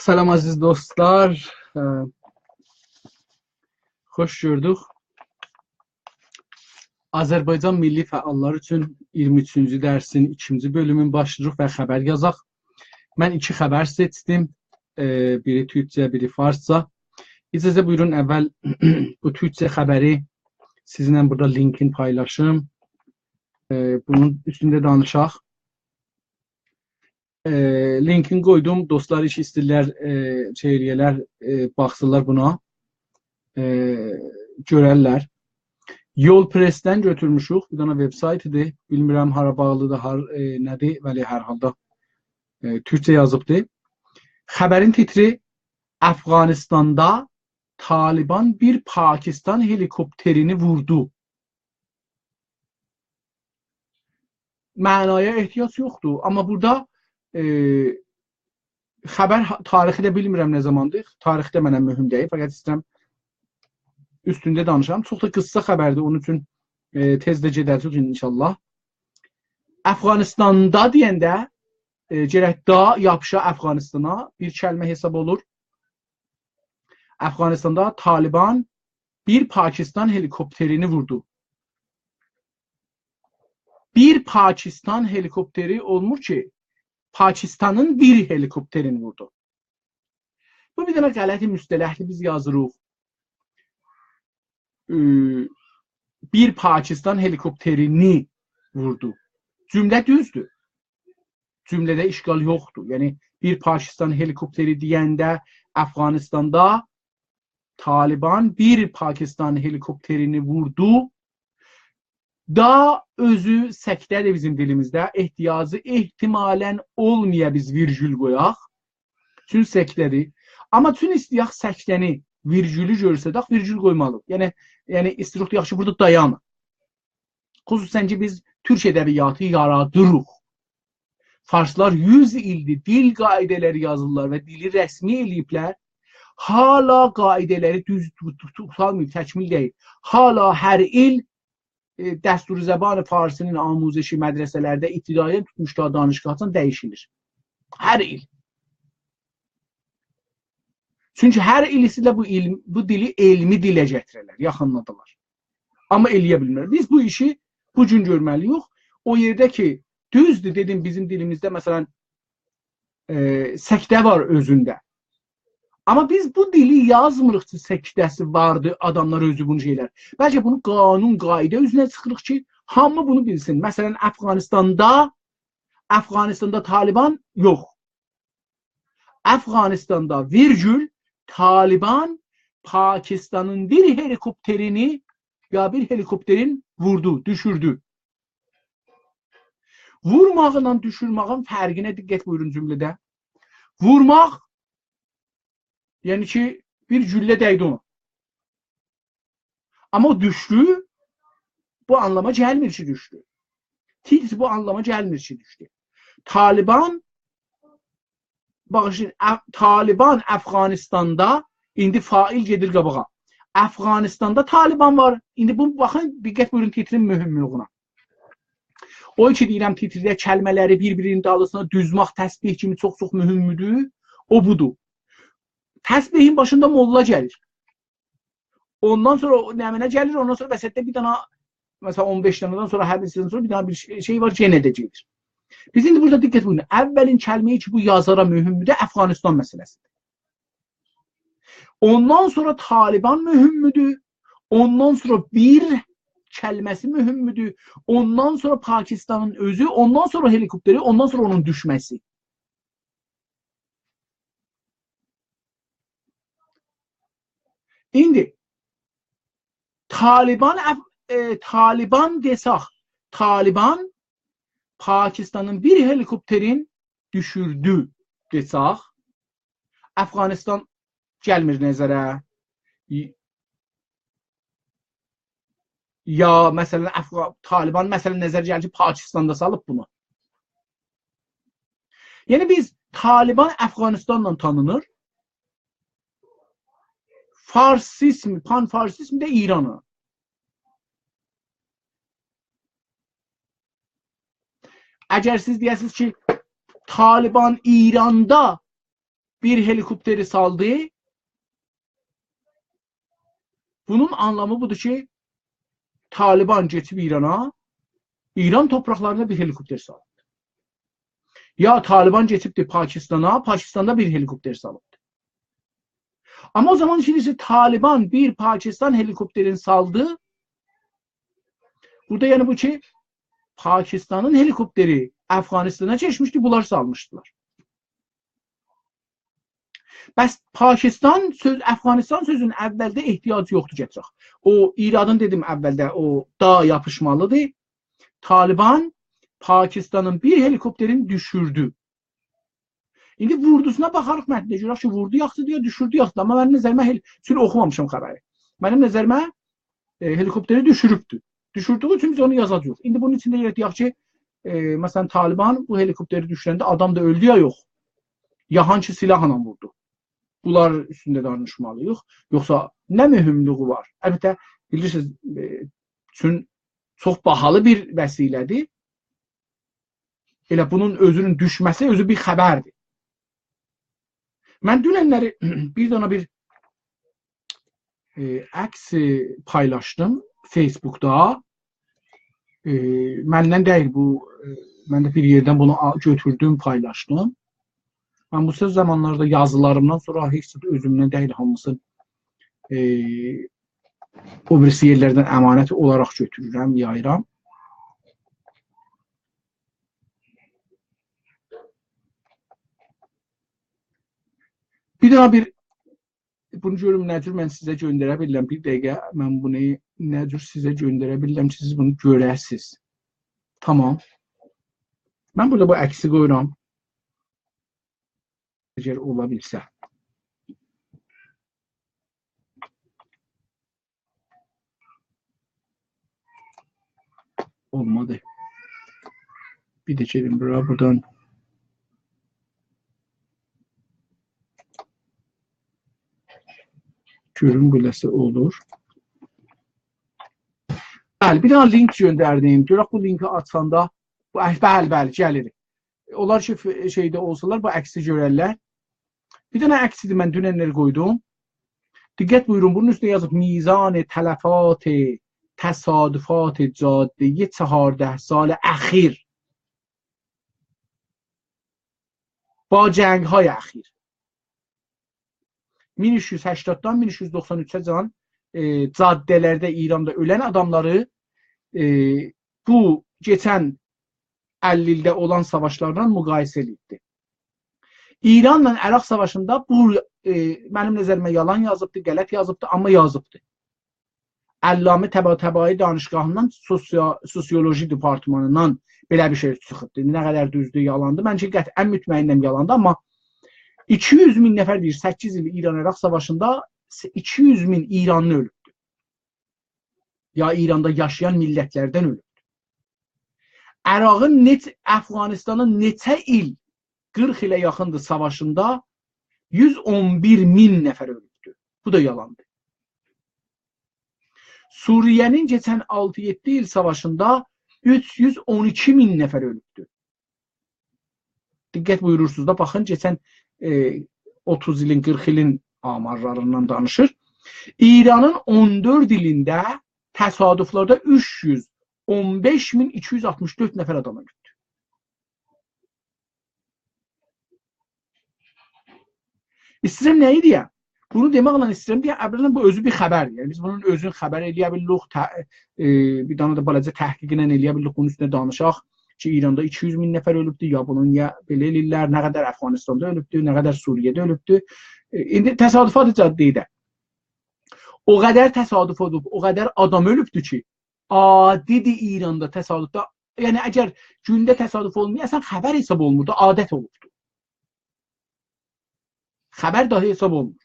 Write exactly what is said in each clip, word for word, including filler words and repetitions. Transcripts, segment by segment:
سلام عزیز دوستلار. اه، خوش گؤردوک. آذربایجان میللی فعاللار اوچون اییرمی اوچونجو درسین ایکینجی بؤلومون باشلاییریق و خبر یازاق. من ایکی خبر سئچدیم. اه، بیری تورکجه، بیری فارسجا. اجازه بویورون، اول بو تورکجه خبری سیزینله بورادا لینکین پایلاشیم. اه، بونون اوستونده دانیشاق. اه، لینکین قویدوم. دوستلار کی ایسته‌ییرلر، اه، شئی ائله‌یه‌لر، اه، باخسینلار بونا. اه، گؤررلر. یول پرسدن گؤتورموشوک. بیر دنه وبسایتیدیر. بیلمیرم هارا باغلیدیر، هار، اه، نه‌دیر، ولی هر حالدا، اه، تورکجه یازیبدیر. خبرین تیتری: افغانستاندا طالبان بیر پاکستان هلیکوپترینی ووردو. معنایا احتیاج یوخدور. آمما بورادا، اه، خبر ها-، تاریخی ده بیلمیرم نه زاماندیر. تاریخ ده منه مهم دئییل. فقط ایسته‌ییرم اوستونده دانیشام. چوخ دا قیسا خبردیر. اونون اوچون، اه، تئز ده گئده‌جه‌ییک ان‌شاءالله. افغانستاندا دئینده، اه، گرک «دا» یاپیشا افغانستانا، بیر کلمه حساب اولور. افغانستاندا طالبان بیر پاکستان هلیکوپترینی ووردو. بیر پاکستان هلیکوپتری اولمور کی، پاکستانین بیر هلیکوپترینی ووردو. بو بیر دنه غلط مصطلحدیر، بیز یازیریق. اه، بیر پاکستان هلیکوپترینی ووردو. جمله دوزدور. جمله‌ده اشکال یوخدور. یعنی، بیر پاکستان هلیکوپتری دئینده افغانستاندا طالبان بیر پاکستان هلیکوپترینی ووردو. «دا» اؤزو سکته‌دیر بیزیم دیلیمیزده. احتیاجی احتمالاً اولمایا بیز ویرگول قویاق. چون سکته‌دیر. آمما چون ایسته‌یک سکته‌نی ویرگولو گؤرسدک، ویرگول قویمالی‌ییق. یعنی، یعنی ایسته‌ییریک دئیک کی، بورادا دایانین. خصوصاً کی، بیز تورک ادبیاتی یارادیریق. فارسلار یوز ایلدیر دیل قاعده‌لری یازیرلار و دیلی رسمی ائله‌ییبلر. هالا قاعده‌لری دوز توت-، توت-، توتالماییب، تکمیل دئییل. هالا هر ایل، ائ، دستور زبان فارسی‌نین آموزشی مدرسه‌لرده ابتدایی‌دن توتموش تا دانشگاه‌جان دییشیلیر. هر ایل. چونکی هر ایل ایسته‌ییرلر بو ایلم-، بو دیلی علمی دیله گتیره‌لر، یاخینلادالار. آمما ائله‌یه بیلمیرلر. بیز بو ایشی بو گون گؤرمه‌لی‌ییک. او یئرده کی، دوزدور، دئدیم، بیزیم دیلیمیزده، مثلاً، ائ، سکته وار اؤزونده. آمما بیز بو دیلی یازمیریق کی، سکته‌سی واردی، آداملار اؤزو بونو شئیلر. بلکه بونو قانون، قاعده اوزونه چیخیریق کی، هامی بونو بیلسین. مثلاً، افغانستاندا، افغانستاندا طالبان یوخ. افغانستاندا، ویرگول، طالبان پاکستانین بیر هلیکوپترینی، یا بیر هلیکوپترین ووردو، دوشوردو. وورماغینان دوشورماغین فرقینه دقت بویورون جمله‌ده. وورماق، یعنی کی، بیر گولله دَیدی اونا. آمما او دوشدو، بو آنلاما گلمیر کی، دوشدو. تیتر بو آنلاما گلمیر کی، دوشدو. طالبان، باغیشلایین، اف-، طالبان افغانستاندا، ایندی فاعل گئدیر قاباغا. افغانستاندا طالبان وار. ایندی بو، باخین، دقت بویورون تیترین مهملویونه. او کی دئییرم، تیترده کلمه‌لری بیر-بیرینین دالیسینا دوزمک تسبیح کیمی چوخ-چوخ مهمدور. او بودور. تسبیحین باشیندا موللا گلیر. اوندان سونرا او نمنه گلیر، اوندان سونرا وسطده بیر دنه، مثلاً، اون بئش دنه‌دن سونرا، هر بیریسیندن سونرا بیر دنه بیر شئی، شئی وار، یئنه ده گئدیر. بیز ایندی بورادا دقت بویورون. اولین کلمه‌ای کی، بو یازارا مهمدور، افغانستان مسئله‌سیدیر. اوندان سونرا طالبان مهمدور، اوندان سونرا بیر کلمه‌سی مهمدور، اوندان سونرا پاکستانین اؤزو، اوندان سونرا هلیکوپتری، اوندان سونرا اونون دوشمه‌سی. ایندی طالبان اف-، ائ، طالبان دئسک، طالبان پاکستانین بیر هلیکوپترین دوشوردو دئسک، افغانستان گلمیر نظره. ی-، یا، مثلاً، افغا-، طالبان، مثلاً، نظره گلیر کی، پاکستاندا سالیب بونو. یعنی، بیز طالبان افغانستانلا تانینیر، فارسیزم، پان‌فارسیزم ده ایرانلا. اگر سیز دئیه‌سینیز کی، طالبان ایراندا بیر هلیکوپتری سالدی. بونون آنلامی بودور کی، طالبان کئچیب ایرانا، ایران تورپاقلارینا بیر هلیکوپتر سالیبدی. یا طالبان کئچیبدی پاکستانا، پاکستاندا بیر هلیکوپتر سالیبدی. آمما او زامان ایشین ایچی طالبان بیر پاکستان هلیکوپترینی سالدی. بورادا یعنی بو کی، پاکستانین هلیکوپتری افغانستانا کئچمیشدی، بونلار سالمیشدیلار. بس پاکستان سؤز، افغانستان سؤزون اولده احتیاج یوخدور گتیرک. او ایرادین دئدیم اولده، او دا یاپیشمالیدیر. طالبان پاکستانین بیر هلیکوپترینی دوشوردو. ایندی ووردوسونا باخاریق متنده، گؤرک کی، ووردو یاخشیدیر یا دوشوردو یاخشیدیر. آمما منیم نظریمه هل-، چونکی اوخومامیشام خبری. منیم نظریمه، ائ، هلیکوپتری دوشوروبدور. دوشوردویو اوچون بیز اونو یازاجاغیق. ایندی بونون ایچینده گرک دئیک کی، ائ، مثلا، طالبان بو هلیکوپتری دوشورنده آدام دا اؤلدو یا یوخ. یا هانسی سلاحلا ووردو. بونلار اوستونده دانیشمالیییق. یوخسا نه مهملوگو وار؟ البته، بیلیرسینیز، ائ، چون چوخ باهالی بیر وسیله‌دیر. ائله بونون اؤزونون دوشمه‌سی اؤزو بیر خبردیر. من دوننلری بیر دنه بیر، ائ، عکس پایلاشدیم فیسبوکدا. ائ، مندن دئییل بو، ائ، من ده بیر یئردن بونو آ-، گؤتوردوم، پایلاشدیم. من بو سؤز زامانلاردا یازیلاریمدان سونرا هئچ زاد اؤزومدن دئییل، هامیسینی، ائ، او بیریسی یئرلردن امانت اولاراق گؤتورورم، یاییرام. بیر داها بیر، بونو گؤروم نه جور من سیزه گؤندره بیلیرم. بیر دقیقه، من بونو نه جور سیزه گؤندره بیلیرم کی، سیز بونو گؤره‌سیز. تامام. من بورادا بو عکسی قویورام. اگر اولا بیلسه. اولمادی. بیر ده گئدیم بورا، بورادان. گؤروم بئله‌سی اولور. بلی، بیر دنه لینک گؤندردیم. گؤرک بو لینکی آچاندا، بو، بلی، بلی، گلیر. اونلار کی، ف-، شئیده اولسالار، بو عکسی گؤررلر. بیر دنه عکسیدیر، من دوننلری قویدوم. دقت بویورون، بونون اوسته یازیب: «میزان تلفات تصادفات جاده‌ای چهارده سال اخیر با جنگ‌های اخیر.» مین اوچ یوز هشتاددان مین اوچ یوز دوخسان اوچه‌جن، ائ، جاده‌لرده ایراندا اؤلن آداملاری، ائ، بو کئچن اللی ایلده اولان ساواشلارلا مقایسه ائدیبدی. ایرانلا عراق ساواشیندا بو، ائ، منیم نظریمه یالان یازیبدی، غلط یازیبدی، آمما یازیبدی. علامه طباطبایی دانشگاهیندان سوسیا-، سوسیولوژی دپارتمانیندان بئله بیر شئی چیخیبدی. نه قدر دوزدور، یالاندیر. من کی، قطعا مطمئنم یالاندیر، آمما ایکی یوز مین نفر دئییر، سککیز ایل ایران-عراق ساواشیندا ایکی یوز مین ایرانلی اؤلوبدو. یا ایراندا یاشایان میللتلردن اؤلوبدو. عراقین نئچ-، افغانستانین نئچه ایل، قیرخ ایله یاخیندیر ساواشیندا یوز اون بیر مین نفر اؤلوبدو. بو دا یالاندیر. سوریه‌نین کئچن آلتی-یئددی ایل ساواشیندا اوچ یوز اون ایکی مین نفر اؤلوبدو. دقت بویورورسونوز دا، باخین، کئچن، ائ، اوتوز ایلین، قیرخ ایلین آمارلاریندان دانیشیر. ایرانین اون دؤرد ایلینده تصادفلرده اوچ یوز اون بئش مین ایکی یوز آلتمیش دؤرد نفر آدام اؤلوبدور. ایسته‌ییرم نه‌یی دئیم؟ بونو دئمکله ایسته‌ییرم دئیم، اولاً بو اؤزو بیر خبردیر. یعنی بیز بونون اؤزون خبر ائله‌یه بیلیریک، ته-، ائ، بیر دنه ده بالاجا تحقیقله ائله‌یه بیلیریک، بونون اوستونده دانیشاق کی، ایراندا ایکی یوز مین نفر اؤلوبدور، یا بونو نییه بئله ائله‌ییرلر، نه قدر افغانستاندا اؤلوبدور، نه قدر سوریه‌ده اؤلوبدور. ائ، ایندی تصادفات جاده‌ایده او قدر تصادف اولوب، او قدر آدام اؤلوبدور کی، عادیدیر ایراندا تصادفدا. یعنی اگر گونده تصادف اولمویا، اصلاً خبر حساب اولونمور دا، عادت اولوبدور. خبر داهی حساب اولمور.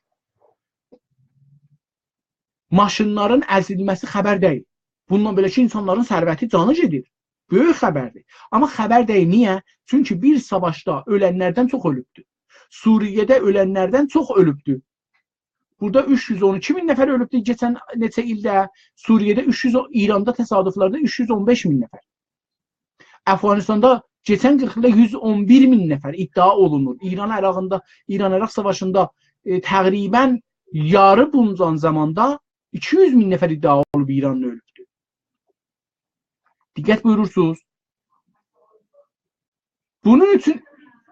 ماشینلارین ازیلمه‌سی خبر دئییل. بونونلا بئله کی، اینسانلارین ثروتی، جانی گئدیر. بؤیوک خبردیر. آمما خبر دئییل. نییه؟ چونکی بیر ساواشدا اؤلنلردن چوخ اؤلوبدور. سوریه‌ده اؤلنلردن چوخ اؤلوبدور. بورادا اوچ یوز اون ایکی مین نفر اؤلوبدور کئچن نئچه ایلده. سوریه‌ده اوچ یوز، ایراندا تصادفلرده اوچ یوز اون بئش مین نفر. افغانستاندا کئچن قیرخ ایلده یوز اون بیر مین نفر ادعا اولونور. ایران عراقیندا، ایران عراق ساواشیندا، ائ، تقریباً یاری بونجان زاماندا ایکی یوز مین نفر ادعا اولوب ایراندا اؤلوبدور. دقت بویورورسونوز. بونون اوچون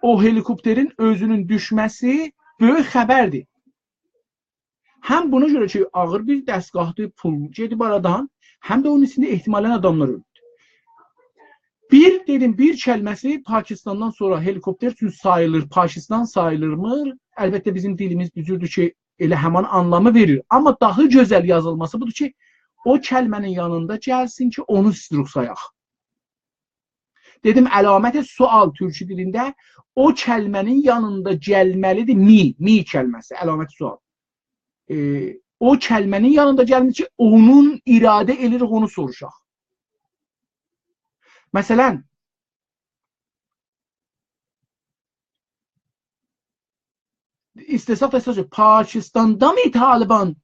او هلیکوپترین اؤزونون دوشمه‌سی بؤیوک خبردیر. هم بونا گؤره کی، آغیر بیر دستگاهدیر، پول گئدیب آرادان، هم ده اونون ایچینده احتمالاً آداملار اؤلوبدور. بیر، دئدیم، بیر کلمه‌سی پاکستاندان سونرا هلیکوپتر اوچون ساییلیر، پاکستان ساییلمیرمیر. البته، بیزیم دیلیمیز دوزودور کی، ائله همان آنلامی وئریر. آمما داها گؤزل یازیلماسی بودور کی، او کلمه‌نین یانیندا گلسین کی، اونو ایستیروق سایاق. دئدیم، علامت سؤال تورکی دیلینده او کلمه‌نین یانیندا گلمه‌لیدیر می، می کلمه‌سی، علامت سؤال. ائ، او کلمه‌نین یانیندا گلمه‌لیدیر کی، اونون اراده ائدیریک، اونو سوروشاق. مثلاً، ایسته‌سک ده سؤزو، پاکستاندا می طالبان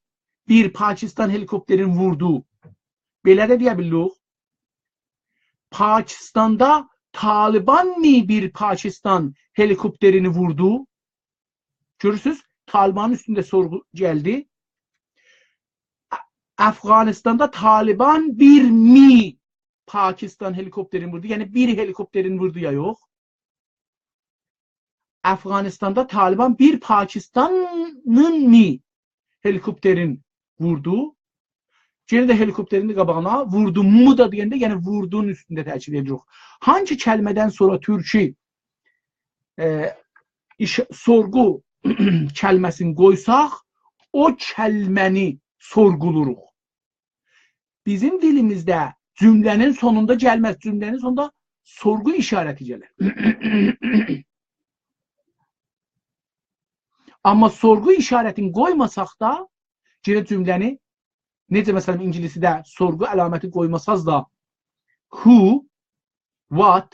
بیر پاکستان هلیکوپترین ووردو؟ بئله ده دئیه بیلیریک. پاکستاندا طالبان می بیر پاکستان هلیکوپترینی ووردو؟ گؤرورسوز، طالبانین اوستونده سورغو گلدی. ا-، افغانستاندا طالبان بیر می پاکستان هلیکوپترینی ووردو. یعنی، بیر هلیکوپترینی ووردو یا یوخ؟ افغانستاندا طالبان بیر پاکستانین می هلیکوپترین ووردو. یئنه ده هلیکوپترین ده قاباغینا ووردو. می ده دئینده، یعنی ووردونون اوستونده تأکید ائدیریک. هانسی کلمه‌دن سونرا تورکی، ائ، ایش، سورغو کلمه‌سینی قویساق، او کلمه‌نی سورغولوروق. بیزیم دیلیمیزده جمله‌نین سونوندا گلمز. جمله‌نین سونوندا سورغو اشارتی گلر. آمما سورغو اشارتینی قویماساق دا، یئنه جمله‌نی، نئجه، مثلاً، اینگیلیسیده سورغو علامتی قویماساز دا، who، what،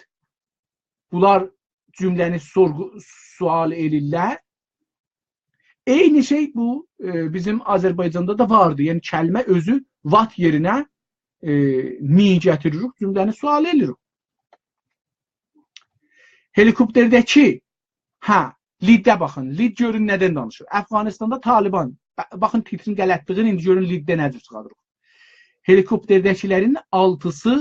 بونلار جمله‌نی سورغو، سؤال ائله‌ییرلر. عینی شئی بو، ائ، بیزیم آذربایجاندا دا واردی. یعنی، کلمه اؤزو what یئرینه، ائ، می گتیریریک، جمله‌نی سؤال ائله‌ییریک. هلیکوپترده‌کی، هه، لیدده باخین. لید گؤرون نه‌دن دانیشیر. افغانستاندا طالبان، با-، باخین تیترین غلطلیگینی، ایندی گؤرون لیدده نه جور چیخاریریق. هلیکوپترده‌کیلرین آلتیسی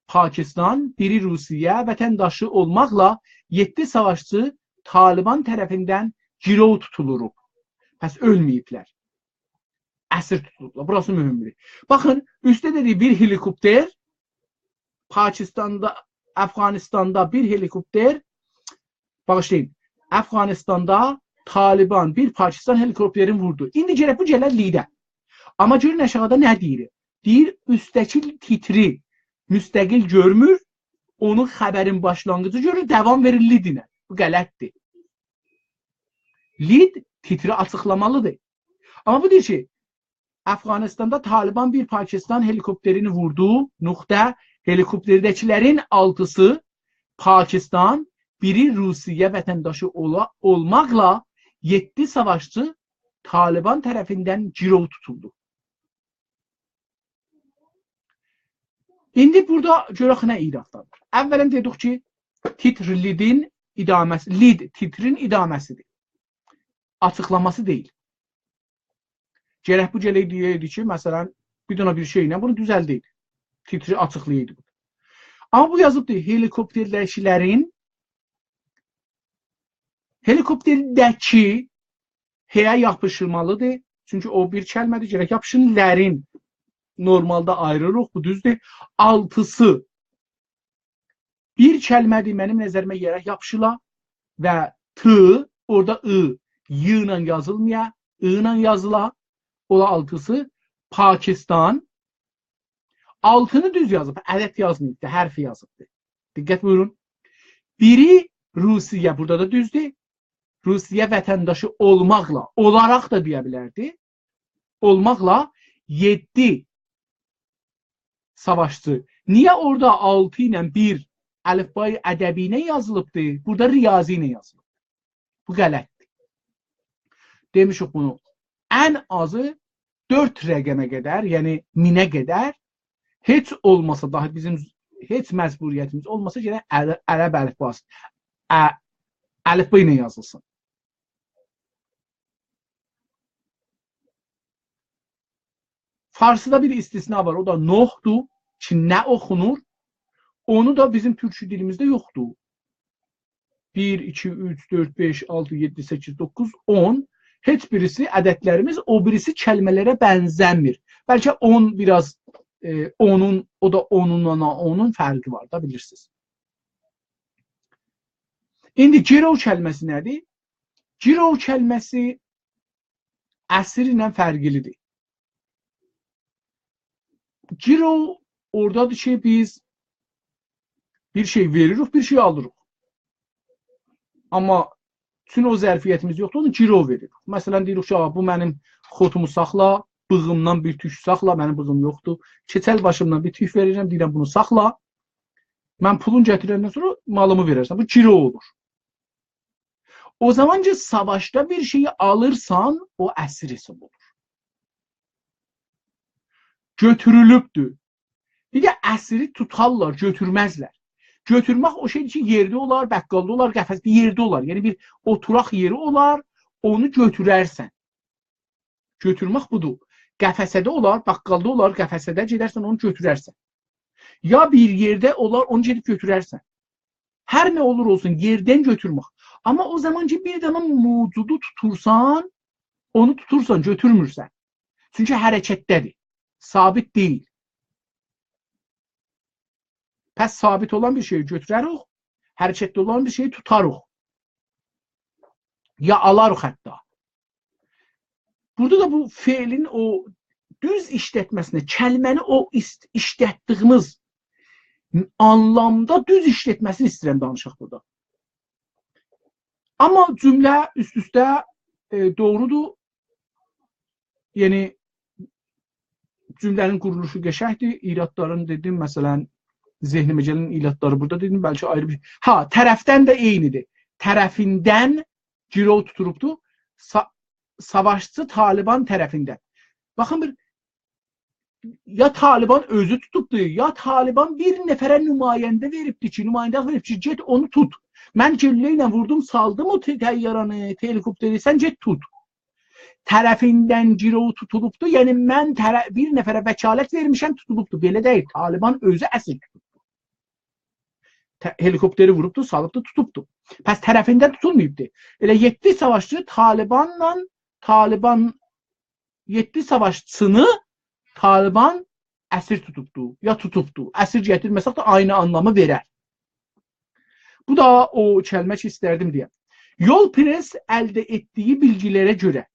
پاکستان، بیری روسیه وطنداشی اولماقلا یئددی ساواشچی طالبان طرفیندن گیروو توتولوروب. پس اؤلمه‌ییبلر. اسیر توتولوبلار. بوراسی مهمدور. باخین، اوسته دئدیک بیر هلیکوپتر، پاکستاندا، افغانستاندا بیر هلیکوپتر، باغیشلایین، افغانستاندا طالبان بیر پاکستان هلیکوپترینی ووردو. ایندی گرک بو گله لیده. آمما گؤرون آشاغیدا نه دئییر؟ دئییر، اوستده‌کی تیتری مستقل گؤرمور، اونو خبرین باشلانغیجی گؤرور، داوام وئریر لید ایله. بو غلطدیر. لید تیتری آچیقلامالیدیر. آمما بو دئییر کی، افغانستاندا طالبان بیر پاکستان هلیکوپترینی ووردو. نقطه، هلیکوپترده‌کیلرین آلتیسی پاکستان، بیری روسیه وطنداشی اولا-، اولماقلا یئددی ساواشچی طالبان طرفیندن گیروو توتولدو. ایندی بورادا گؤرک نه ایراددان. اولاً دئدیک کی، تیتر لیدین ادامه‌سی، لید تیترین ادامه‌سیدیر. آچیقلاماسی دئییل. گرک بو گله‌یدی، دئیه‌یدی کی، مثلاً، بیر دنه بیر شئیله بونو دوزلده‌یدی. تیتری آچیقلایایدی. آمما بو یازیبدی، هلیکوپترده‌کیلرین، هلیکوپترده‌کی، ه‌یه یاپیشمالیدیر. چونکی او بیر کلمه‌دیر، گرک یاپیشین، لرین. نورمالدا آییریریق، بو دوزدور. آلتیسی بیر کلمه‌دیر، منیم نظریمه گرک یاپیشیلا و ت، اورادا ی، ی ایله یازیلمایا، ی ایله یازیلا. اولا آلتیسی پاکستان. آلتینی دوز یازیب، عدد یازماییبدی، حرف یازیبدی. دقت بویورون. بیری روسیه، بورادا دا دوزدور. روسیه وطنداشی اولماقلا، اولاراق دا دئیه بیلردی. اولماقلا یئددی ساواشچی. نییه اورادا آلتی ایله بیر الفبای ادبی ایله یازیلیبدی، بورادا ریاضی ایله یازیلیبدی؟ بو غلطدیر. دئمیشیک بونو. ان آزی دؤرد رقمه قدر، یعنی مینه قدر، هئچ اولماسا داها بیزیم هئچ مجبوریتیمیز اولماسا، گرک عر-، عرب الفباسی، ا-، الفبا ایله یازیلسین. فارسیدا بیر استثنا وار، او دا نه‌دور کی، نه اوخونور. اونو دا بیزیم تورکو دیلیمیزده یوخدور. بیر، ایکی، اوچ، دؤرد، بئش، آلتی، یئددی، سککیز، دوققوز، اون. هئچ بیریسی عددلریمیز او بیریسی کلمه‌لره بنزه‌میر. بلکه اون بیر آز، ائ، اونون، او دا اونونلا اونون فرقی وار دا، بیلیرسینیز. ایندی گیرو کلمه‌سی نه‌دیر؟ گیرو کلمه‌سی اسیر ایله فرقلی‌دیر. گیرو اورادادیر کی، بیز بیر شئی وئریریک، بیر شئی آلیریق. آمما چون او ظرفیتیمیز یوخدور، اونو گیرو وئریریک. مثلا، دئییریک کی، «آ، بو منیم خوتومو ساخلا، بیغیمدان بیر توک ساخلا»، منیم بیغیم یوخدور. «کئچل باشیمدان بیر توک وئریرم، دئییرم، بونو ساخلا. من پولون گتیرندن سونرا مالیمی وئررسن.» بو گیرو اولور. او زامان کی، ساواشدا بیر شئیی آلیرسان، او اسیر حساب اولور. گؤتورولوبدور. بیر ده اسیری توتارلار، گؤتورمزلر. گؤتورمک او شئیدیر کی، یئرده اولار، بقالدا اولار، قفسده، یئرده اولار. یعنی بیر اوتوراق یئری اولار، اونو گؤتوررسن. گؤتورمک بودور. قفسه‌ده اولار، بقالدا اولار، قفسه‌ده گئدرسن، اونو گؤتوررسن. یا بیر یئرده اولار، اونو گئدیب گؤتوررسن. هر نه اولور اولسون، یئردن گؤتورمک. آمما او زامان کی، بیر دنه موجودو توتورسان، اونو توتورسان، گؤتورمورسن. چونکی حرکتده‌دیر. ثابت دئییل. پس ثابت اولان بیر شئیی گؤتورریک، حرکتده اولان بیر شئیی توتاریق. یا آلاریق حتی. بورادا دا بو فعلین او دوز ایشلتمه‌سینه، کلمه‌نی او ایست-، ایشلتدیگیمیز آنلامدا دوز ایشلتمه‌سینی ایسته‌ییرم دانیشاق بورادا. آمما جمله اوست-اوسته، ائ، دوغرودور. یعنی، جمله‌نین قورولوشو قشنگدیر. ایرادلارین دئدیم، مثلا، ذهنیمه گلن ایرادلاری بورادا دئدیم، بلکه آیری بیر شئی. ها، طرفدن ده عینی‌دیر. طرفیندن گیرو توتولوبدور. سا-، ساواشچی طالبان طرفیندن. باخین، بیر، یا طالبان اؤزو توتوبدور، یا طالبان بیر نفره نماینده وئریبدیر کی، نماینده وئریب کی، گئت اونو توت. من گولله ایله ووردوم، سالدیم او ط-، طیاره‌نی، هلیکوپتری، سن گئت توت. طرفیندن گیرو توتولوبدور، یعنی من طر-، بیر نفره وکالت وئرمیشم، توتولوبدور. بئله دئییل، طالبان اؤزو اسیر توتوبدور. ط-، هلیکوپتری ووروبدو، سالیبدی، توتوبدو. پس طرفیندن توتولماییبدی. ائله یئددی ساواشچی طالبانلا، طالبان، یئددی ساواشچینی طالبان اسیر توتوبدو، یا توتوبدو. اسیر گتیرمه‌سک ده عینی آنلامی وئرر. بو دا او کلمه کی، ایستردیم دئیم. یول پرس الده ائتدیگی بیلگی‌لره گؤره.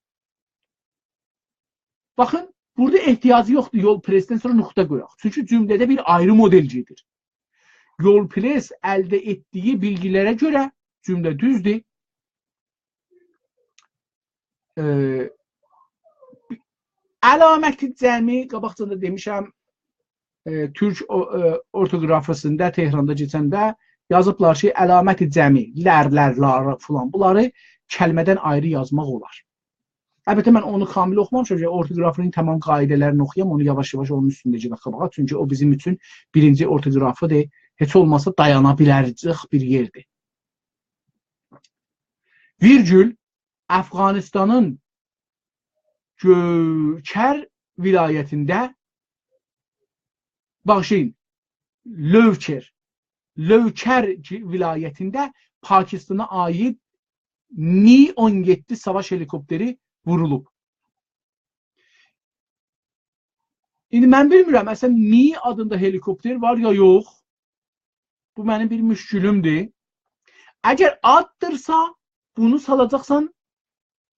باخین، بورادا احتیاجی یوخدور یول پرسدن سونرا نقطه قویاق. چونکی جمله‌ده بیر آیری مدل گئدیر. یول پرس الده ائتدیگی بیلگی‌لره گؤره، جمله دوزدور. ائ، علامت جمعی، قاباقجا دا دئمیشم، ائ، تورک او-، ائ، اورتوگرافی‌سینده تهراندا کئچنده یازیبلار کی، علامت جمعی، لر، لر، لار فلان، بونلاری کلمه‌دن آیری یازماق اولار. البته، من اونو کامل اوخومامیشام کی، اورتوگرافی‌نین تمام قاعده‌لرینی اوخویام، اونو یاواش-یاواش اونون اوستونده گئدک قاباغا. چونکی او بیزیم اوچون بیرینجی اورتوگرافی‌دیر، هئچ اولماسا دایانا بیله‌جک بیر یئردیر. ویرگول، افغانستانین گؤچر ولایتینده، باغیشلایین، لوکر، لوکر ولایتینده پاکستانا عایید می اون یئددی ساواش هلیکوپتری وورولوب. ایندی من بیلمیرم، اصلا، می آدیندا هلیکوپتر وار یا یوخ. بو منیم بیر مشکلومدور. اگر آددیرسا، بونو سالاجاقسان،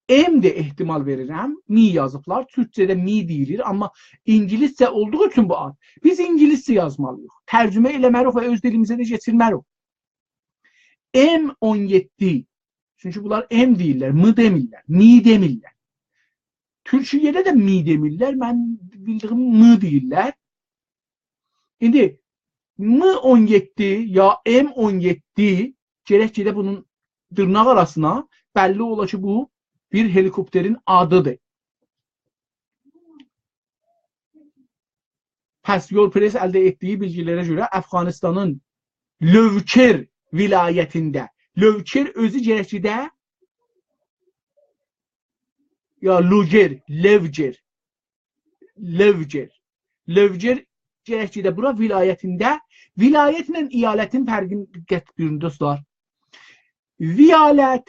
ام ده احتمال وئریرم. می یازیبلار. تورکجه‌ده می دئییلیر، آمما اینگیلیسجه اولدوغو اوچون بو آد. بیز اینگیلیسجه یازمالی‌ییق. ترجمه ائله‌مه‌ریک و اؤز دیلیمیزه ده کئچیرمه‌ریک. ام اون یئددی. چونکی بونلار ام دئییرلر، م دئمیرلر، می دئمیرلر. تورکیه‌ده ده می دئمیرلر، من بیلدیگیم م دئییرلر. ایندی م اون یئددی یا ام اون یئددی، گرک گئده بونون دیرناق آراسینا، بللی اولا کی، بو بیر هلیکوپترین آدی‌دیر. پس یول پرس الده ائتدیگی بیلگی‌لره گؤره افغانستانین لوکر ولایتینده، لوکر اؤزو گرک کی ده، یا لوگر، لوگر، لوگر، لوگر گرک کی ده بورا ولایتینده، ولایتله ایالتین فرقینی دقت بویورون، دوستلار. ولایت،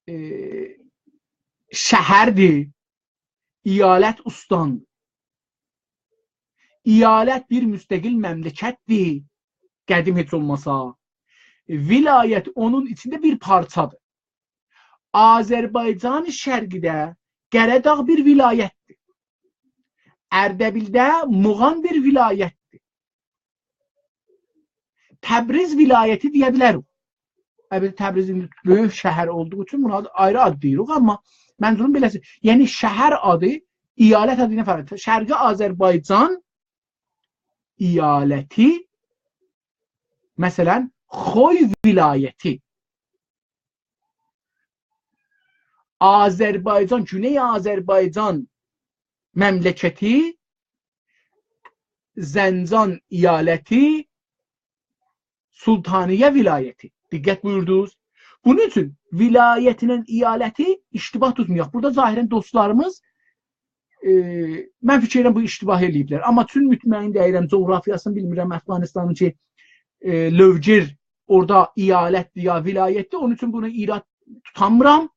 ائ، شهردیر، ایالت اوستاندیر. ایالت بیر مستقل مملکتدیر، قدیم هئچ اولماسا. ولایت اونون ایچینده بیر پارچادیر. آذربایجان شرقی‌ده قره‌داغ بیر ولایتدیر. اردبیلده موغان بیر ولایتدیر. تبریز ولایتی دئیه بیلریک. البته، تبریز ایندی بؤیوک شهر اولدوغو اوچون بونا آد، آیری آد دئییریک، آمما منظوروم بئله‌سی. یعنی، شهر آدی، ایالت آدی ایله فرقلی. شرقی آذربایجان ایالتی، مثلا، خوی ولایتی. آذربایجان، گونئی آذربایجان مملکتی، زنجان ایالتی، سلطانیه ولایتی. دقت بویوردونوز؟ بونون اوچون ولایتله ایالتی اشتباه توتمایاق. بورادا ظاهرا دوستلاریمیز، ائ، من فیکیر ائدیرم، بو اشتباه ائله‌ییبلر. آمما چون مطمئن دئییرم، جغرافیاسینی بیلمیرم افغانستانین کی، ائ، لوگر اورادا ایالتدیر یا ولایتدیر. اونون اوچون بونو ایراد توتامیرام.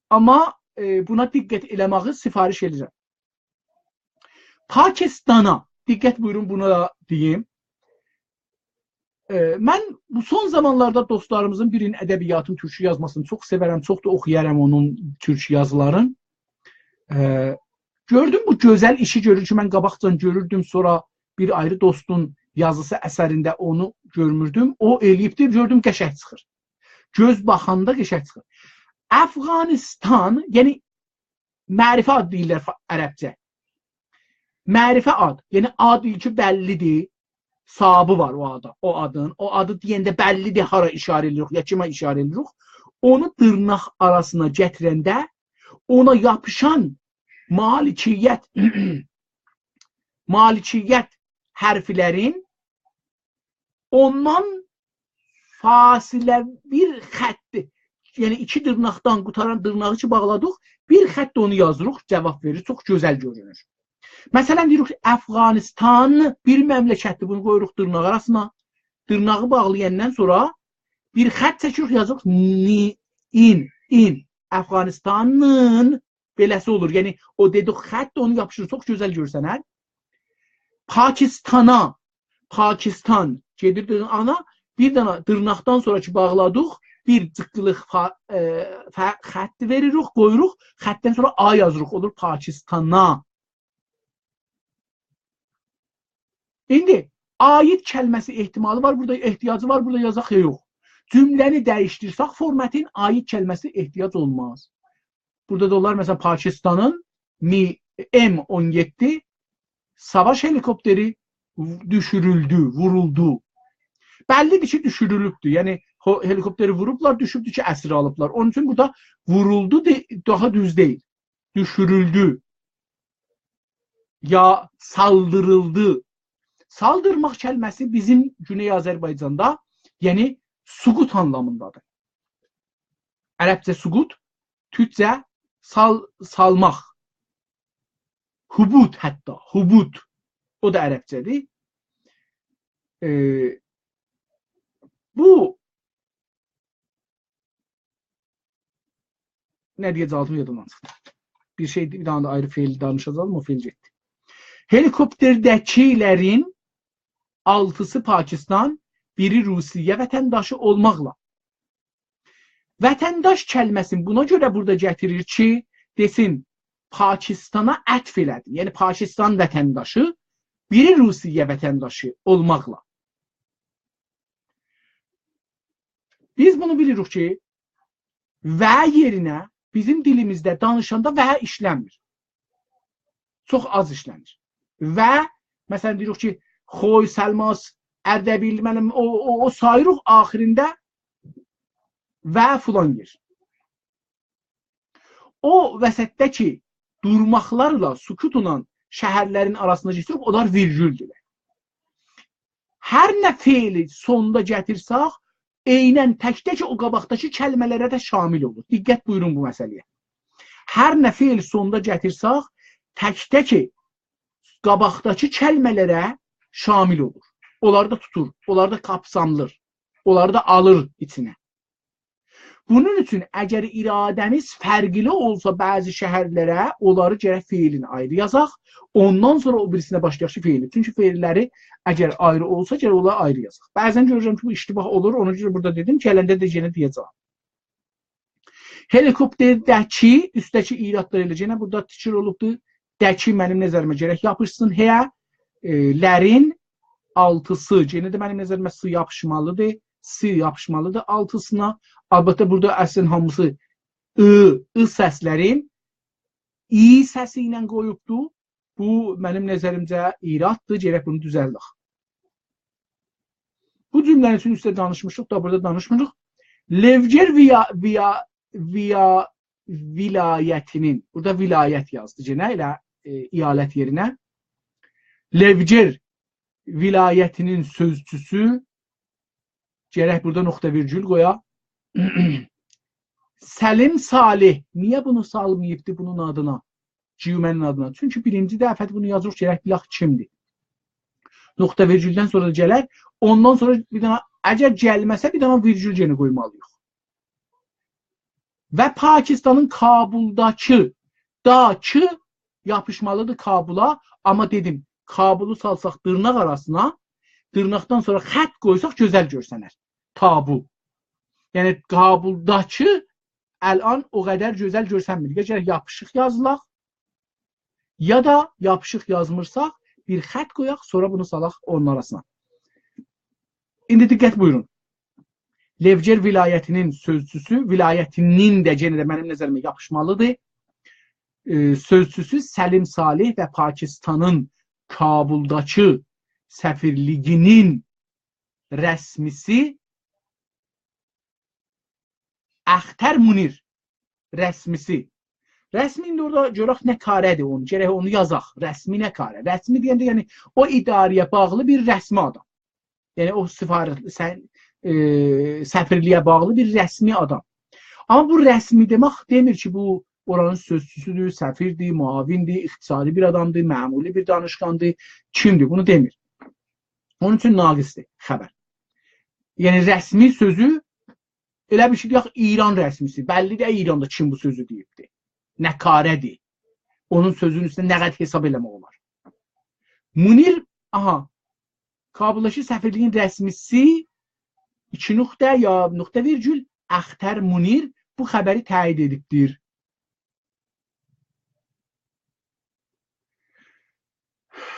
آمما، ائ، بونا دقت ائله‌مه‌یی سفارش ائدیرم. پاکستانا، دقت بویورون، بونو دا دئییم. ائ، من بو سون زامانلاردا دوستلاریمیزین بیرینین ادبیاتین تورکو یازماسینی چوخ سئورم، چوخ دا اوخویارام اونون تورکو یازیلارین. ائ، گؤردوم، بو گؤزل ایشی گؤرور کی، من قاباقجان گؤروردوم، سونرا بیر آیری دوستون یازیسی اثرینده اونو گؤرموردوم. او ائله‌ییبدیر، گؤردوم، قشنگ چیخیر. گؤز باخاندا قشنگ چیخیر. افغانستان، یعنی معرفه آد دئییرلر فا-، عربجه. معرفه آد، یعنی آد کی بللی‌دیر، صاحابی وار او آدا، او آدین. او آدی دئینده بللی‌دیر، هارا ایشاره ائدیریک، یا کیمه ایشاره ائدیریک. اونو دیرناق آراسینا گتیرنده اونا یاپیشان مالکیت، مالکیت حرفلرین اوندان فاصله بیر خطی، یعنی ایکی دیرناقدان قوتاران دیرناغی کی باغلادیق، بیر خط اونو یازیریق، جواب وئریر، چوخ گؤزل گؤرونور. مثلا، دئییریک کی، افغانستان بیر مملکتدیر، بونو قویوروق دیرناق آراسینا، دیرناغی باغلایاندان سونرا بیر خط چکیریک، یازیریق نی، این، این، افغانستانین بئله‌سی اولور. یعنی، او دئدیک خط، اونو یاپیشیر، چوخ گؤزل گؤرسنر. پاکستانا، پاکستان، گئدیر دئدین آنا، بیر دنه دیرناقدان سونرا کی باغلادیق، بیر جیققیلیق فا-، ائ، فا-، خطی وئریریک، قویوروق، خطدن سونرا آ یازیریق، اولور پاکستانا. ایندی عاید کلمه‌سی احتمالی وار، بورادا احتیاجی وار، بورادا یازاق یا یوخ. جمله‌نی دییشدیرسک فورماتین، عاید کلمه‌سی احتیاج اولماز. بورادا دا اولار، مثلا، پاکستانین می، ام اون یئددی ساواش هلیکوپتری دوشورولدو، وورولدو. بللی‌دیر کی، دوشورولوبدور. یعنی، هو-، هلیکوپتری ووروبلار، دوشوبدور کی، اسیر آلیبلار. اونون اوچون بورادا وورولدو دئ-، داها دوز دئییل. دوشورولدو. یا سالدیریلدی. سالدیرماق کلمه‌سی بیزیم گونئی آذربایجاندا، یعنی سقوط آنلامیندادیر. عربجه سقوط، تورکجه سال-، سالماق. هبوط حتی، هبوط. او دا عربجه‌دیر. ائ، بو نه دئیه‌جکدیم، یادیمدان چیخدی. بیر شئی، بیر دنه ده آیری فعل دانیشاجاغدیم، او فعل گئتدی. هلیکوپترده‌کی‌لرین آلتیسی پاکستان، بیری روسیه وطنداشی اولماقلا. وطنداش کلمه‌سینی بونا گؤره بورادا گتیریر کی، دئسین، پاکستانا عطف ائله‌دی. یعنی، پاکستان وطنداشی، بیری روسیه وطنداشی اولماقلا. بیز بونو بیلیریک کی، و یئرینه بیزیم دیلیمیزده دانیشاندا و ایشلنمیر. چوخ آز ایشلنیر. و، مثلا، دئییریک کی، خوی، سلماس، اردبیل، منیم، او، او، او ساییریق آخیرینده و فلان یئر. او وسطده‌کی دورماقلارلا، سکوتلا شهرلرین آراسیندا کئچیریب، اونلار ویرگولدولر. هر نه فعلی سوندا گتیرسک، عیناً تک‌تک او قاباقداکی کلمه‌لره ده شامل اولور. دقت بویورون بو مسئله‌یه. هر نه فعل سوندا گتیرسک، تک‌تک قاباقداکی کلمه‌لره شامل اولور. اونلاری دا توتور، اونلاری دا قاپساملیر، اونلاری دا آلیر ایچینه. بونون اوچون اگر اراده‌میز فرقلی اولسا بعضی شهرلره، اونلاری گرک فعلین آیری یازاق، اوندان سونرا او بیریسینه باشلایاق کی، فعلی. چونکی فعللری اگر آیری اولسا، گرک اونلاری آیری یازاق. بعضاً گؤرورم کی، بو اشتباه اولور، اونا گؤره بورادا دئدیم، گلنده ده یئنه دئیه‌جم. هلیکوپترده‌کی، اوستده‌کی ایرادلار ائله یئنه بورادا تکرار اولوبدور. ده‌کی منیم نظریمه گرک یاپیشسین. هه، ائ، لرین آلتیسی. یئنه ده منیم نظریمه س یاپیشمالیدیر. س یاپیشمالیدیر آلتیسینا. البته، بورادا اصلین هامیسی ی، ی سسلرین ی سسی ایله قویوبدور. بو، منیم نظریمجه، ایراددیر. گرک بونو دوزلدک. بو جمله‌نین اوچون اوسته دانیشمیشیق، دا بورادا دانیشمیریق. لوگر ویا، ویا، ویا، ولایتینین، بورادا ولایت یازدی یئنه، ائله، ائ، ایالت یئرینه. لوگر ولایتینین سؤزچوسو، گرک بورادا نقطه ویرگول قویا. سلیم صالح. نییه بونو سالماییبدی بونون آدینا؟ جیومه‌نین آدینا. چونکی بیرینجی دفعه‌دیر بونو یازیریق، گرک بیلک کیمدیر. نقطه ویرگولدن سونرا دا گلر. اوندان سونرا بیر دنه، اگر گلمه‌سه، بیر دنه ویرگول یئنه قویمالیییق. و پاکستانین کابلداکی، داکی یاپیشمالیدیر کابلا. آمما دئدیم، کابلو سالساق دیرناق آراسینا، دیرناقدان سونرا خط قویساق گؤزل گؤرسنر. تابو. یعنی، کابلداکی الان او قدر گؤزل گؤرسنمیر. یا گرک یاپیشیق یازیلاق، یا دا یاپیشیق یازمیرساق، بیر خط قویاق، سونرا بونو سالاق اونون آراسینا. ایندی دقت بویورون. لوگر ولایتینین سؤزچوسو، ولایتینین ده منیم نظریمه یاپیشمالیدیر. ائ، سؤزچوسو سلیم صالح و پاکستانین کابلداکی سفیرلیگینین رسمیسی اختر منیر. رسمیسی. رسمی ایندی اورادا گؤرک نه کاره‌دیر اونون. گرک اونو یازاق. رسمی نه کاره؟ رسمی دئینده، یعنی، او اداره‌یه باغلی بیر رسمی آدام. یعنی، او سفارت، سن، ائ، سفیرلیگه باغلی بیر رسمی آدام. آمما بو رسمی دئمک دئمیر کی، بو اورانین سؤزچوسودور، سفیردیر، معاوندیر، اقتصادی بیر آدامدیر، معمولی بیر دانیشقاندیر، کیمدیر، بونو دئمیر. اونون اوچون ناقصدیر خبر. یعنی، رسمی سؤزو ائله بیر شئی دئیک، ایران رسمیسی. بللی ده ایراندا کیم بو سؤزو دئییبدی. نه کاره‌دیر. اونون سؤزونون اوستونه نه قدر حساب ائله‌مک اولار. منیر، آها، کابلداکی سفیرلیگین رسمیسی، ایکی نقطه یا نقطه ویرگول، اختر منیر بو خبری تأیید ائدیبدیر.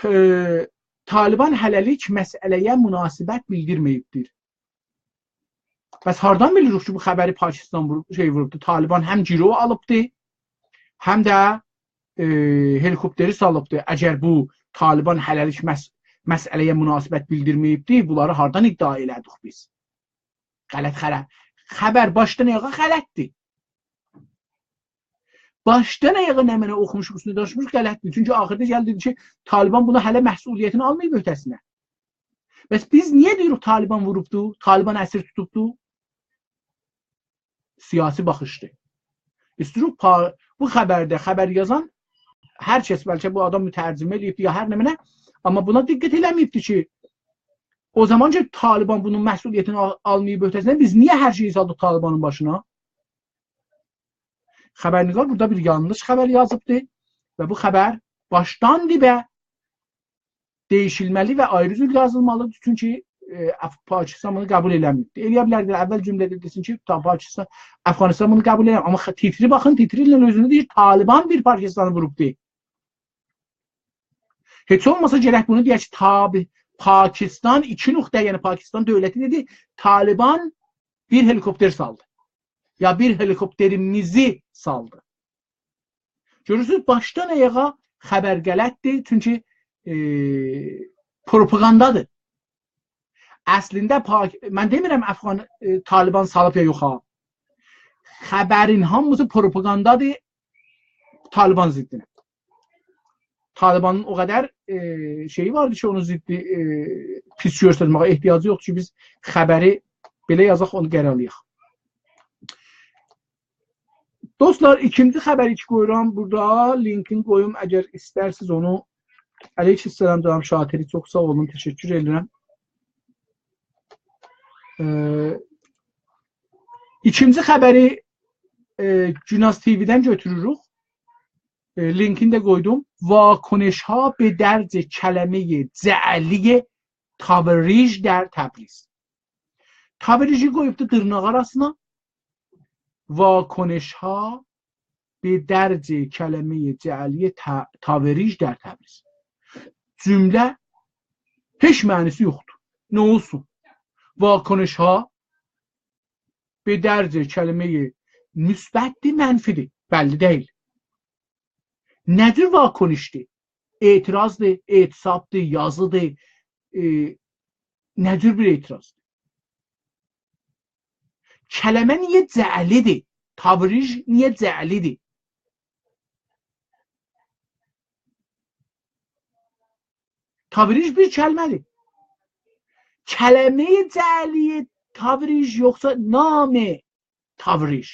ائ، طالبان هله‌لیک مسئله‌یه مناسبت بیلدیرمه‌ییبدیر. پس هاردان بیلیریک کی، بو خبری پاکستان ووروب، شئی ووروبدو؟ طالبان هم گیروو آلیبدی، هم ده، ائ، هلیکوپتری سالیبدی. اگر بو طالبان هله‌لیک مس-، مسئله‌یه مناسبت بیلدیرمه‌ییبدی، بونلاری هاردان ادعا ائله‌دیک بیز؟ غلط خبر. خبر باشدان آیاغا غلطدیر. باشدان آیاغا نمنه اوخوموشوق، اوستونده دانیشمیشیق، غلطدیر. چونکی آخیردا گلدی دئدی کی، طالبان بونو هله مسئولیتینی آلماییب عهده‌سینه. بس بیز نییه دئییریک طالبان ووروبدو، طالبان اسیر توتوبدو؟ سیاسی باخیشدیر. ایسته‌ییریک پا-، بو خبرده، خبر یازان هر کس، بلکه بو آدام مترجمه ائله‌ییبدی یا هر نمنه، آمما بونا دقت ائله‌مه‌ییبدی کی، او زامان کی، طالبان بونون مسئولیتینی آل-، آلماییب عهده‌سینه، بیز نییه هر شئیی سالدیق طالبانین باشینا؟ خبرنگار بورادا بیر یانلیش خبر یازیبدی و بو خبر باشدان دیبه دییشیلمه‌لی و آیری جور یازیلمالیدیر. چونکی، ائ، اف-، پاکستان بونو قبول ائله‌مه‌ییبدیر. ائلیه بیلردی، اول جمله‌ده دئسین کی، تا پاکستان، افغانستان بونو قبول ائله‌میر. آمما خ-، تیتری باخین، تیتری ایله اؤزونو دئییر، طالبان بیر پاکستانی ووروبدور. هئچ اولماسا گرک بونو دئیک کی، تابی-، پاکستان ایکی نقطه، یعنی پاکستان دؤولتی دئدی، طالبان بیر هلیکوپتر سالدی. یا بیر هلیکوپتریمیزی سالدی. گؤرورسونوز، باشدان آیاغا خبر غلطدیر، چونکی، ائ، پروپاگاندادیر. اصلینده پاک-، من دئمیرم افغان، ائ، طالبان سالیب یا یوخ ها. خبرین هامیسی پروپاگاندادیر طالبان ضدینه. طالبانین او قدر، ائ، شئیی واردی کی، اونون ضدی، ائ، پیس گؤرستمه‌یه احتیاجی یوخدور کی، بیز خبری بئله یازاق، اونو قره‌لییاق. دوستلار، ایکینجی خبری کی قویورام بورادا، لینکینی قویوم، اگر ایسترسینیز اونو. علیکم السلام جانیم شاطری، چوخ ساغ اولون، تشکر ائدیرم. ائ، ایکینجی خبری، ائ، گوناز تی‌وی‌دن گؤتوروروک. ائ، لینکینی ده قویدوم. واکنش‌ها به درز کلمهٔ جعلی تاوریژ در تبریز. تاوریژی قویوبدو دیرناق آراسینا. واکنش‌ها به درز کلمهٔ جعلی تا-، تاوریژ در تبریز. جمله هئچ معنی‌سی یوخدور. نه اولسون؟ واکنش‌ها به درز کلمهٔ مثبت‌دیر، منفی‌دیر. بللی دئییل. نه جور واکنش‌دیر؟ اعتراض‌دیر، اعتصاب‌دیر، یازی‌دیر. ائ، نه جور بیر اعتراض‌دیر؟ کلمه نییه جعلی‌دیر؟ تاوریژ نییه جعلی‌دیر؟ تاوریژ بیر کلمه‌دیر. کلمهٔ جعلی تاوریژ یوخسا نام تاوریژ؟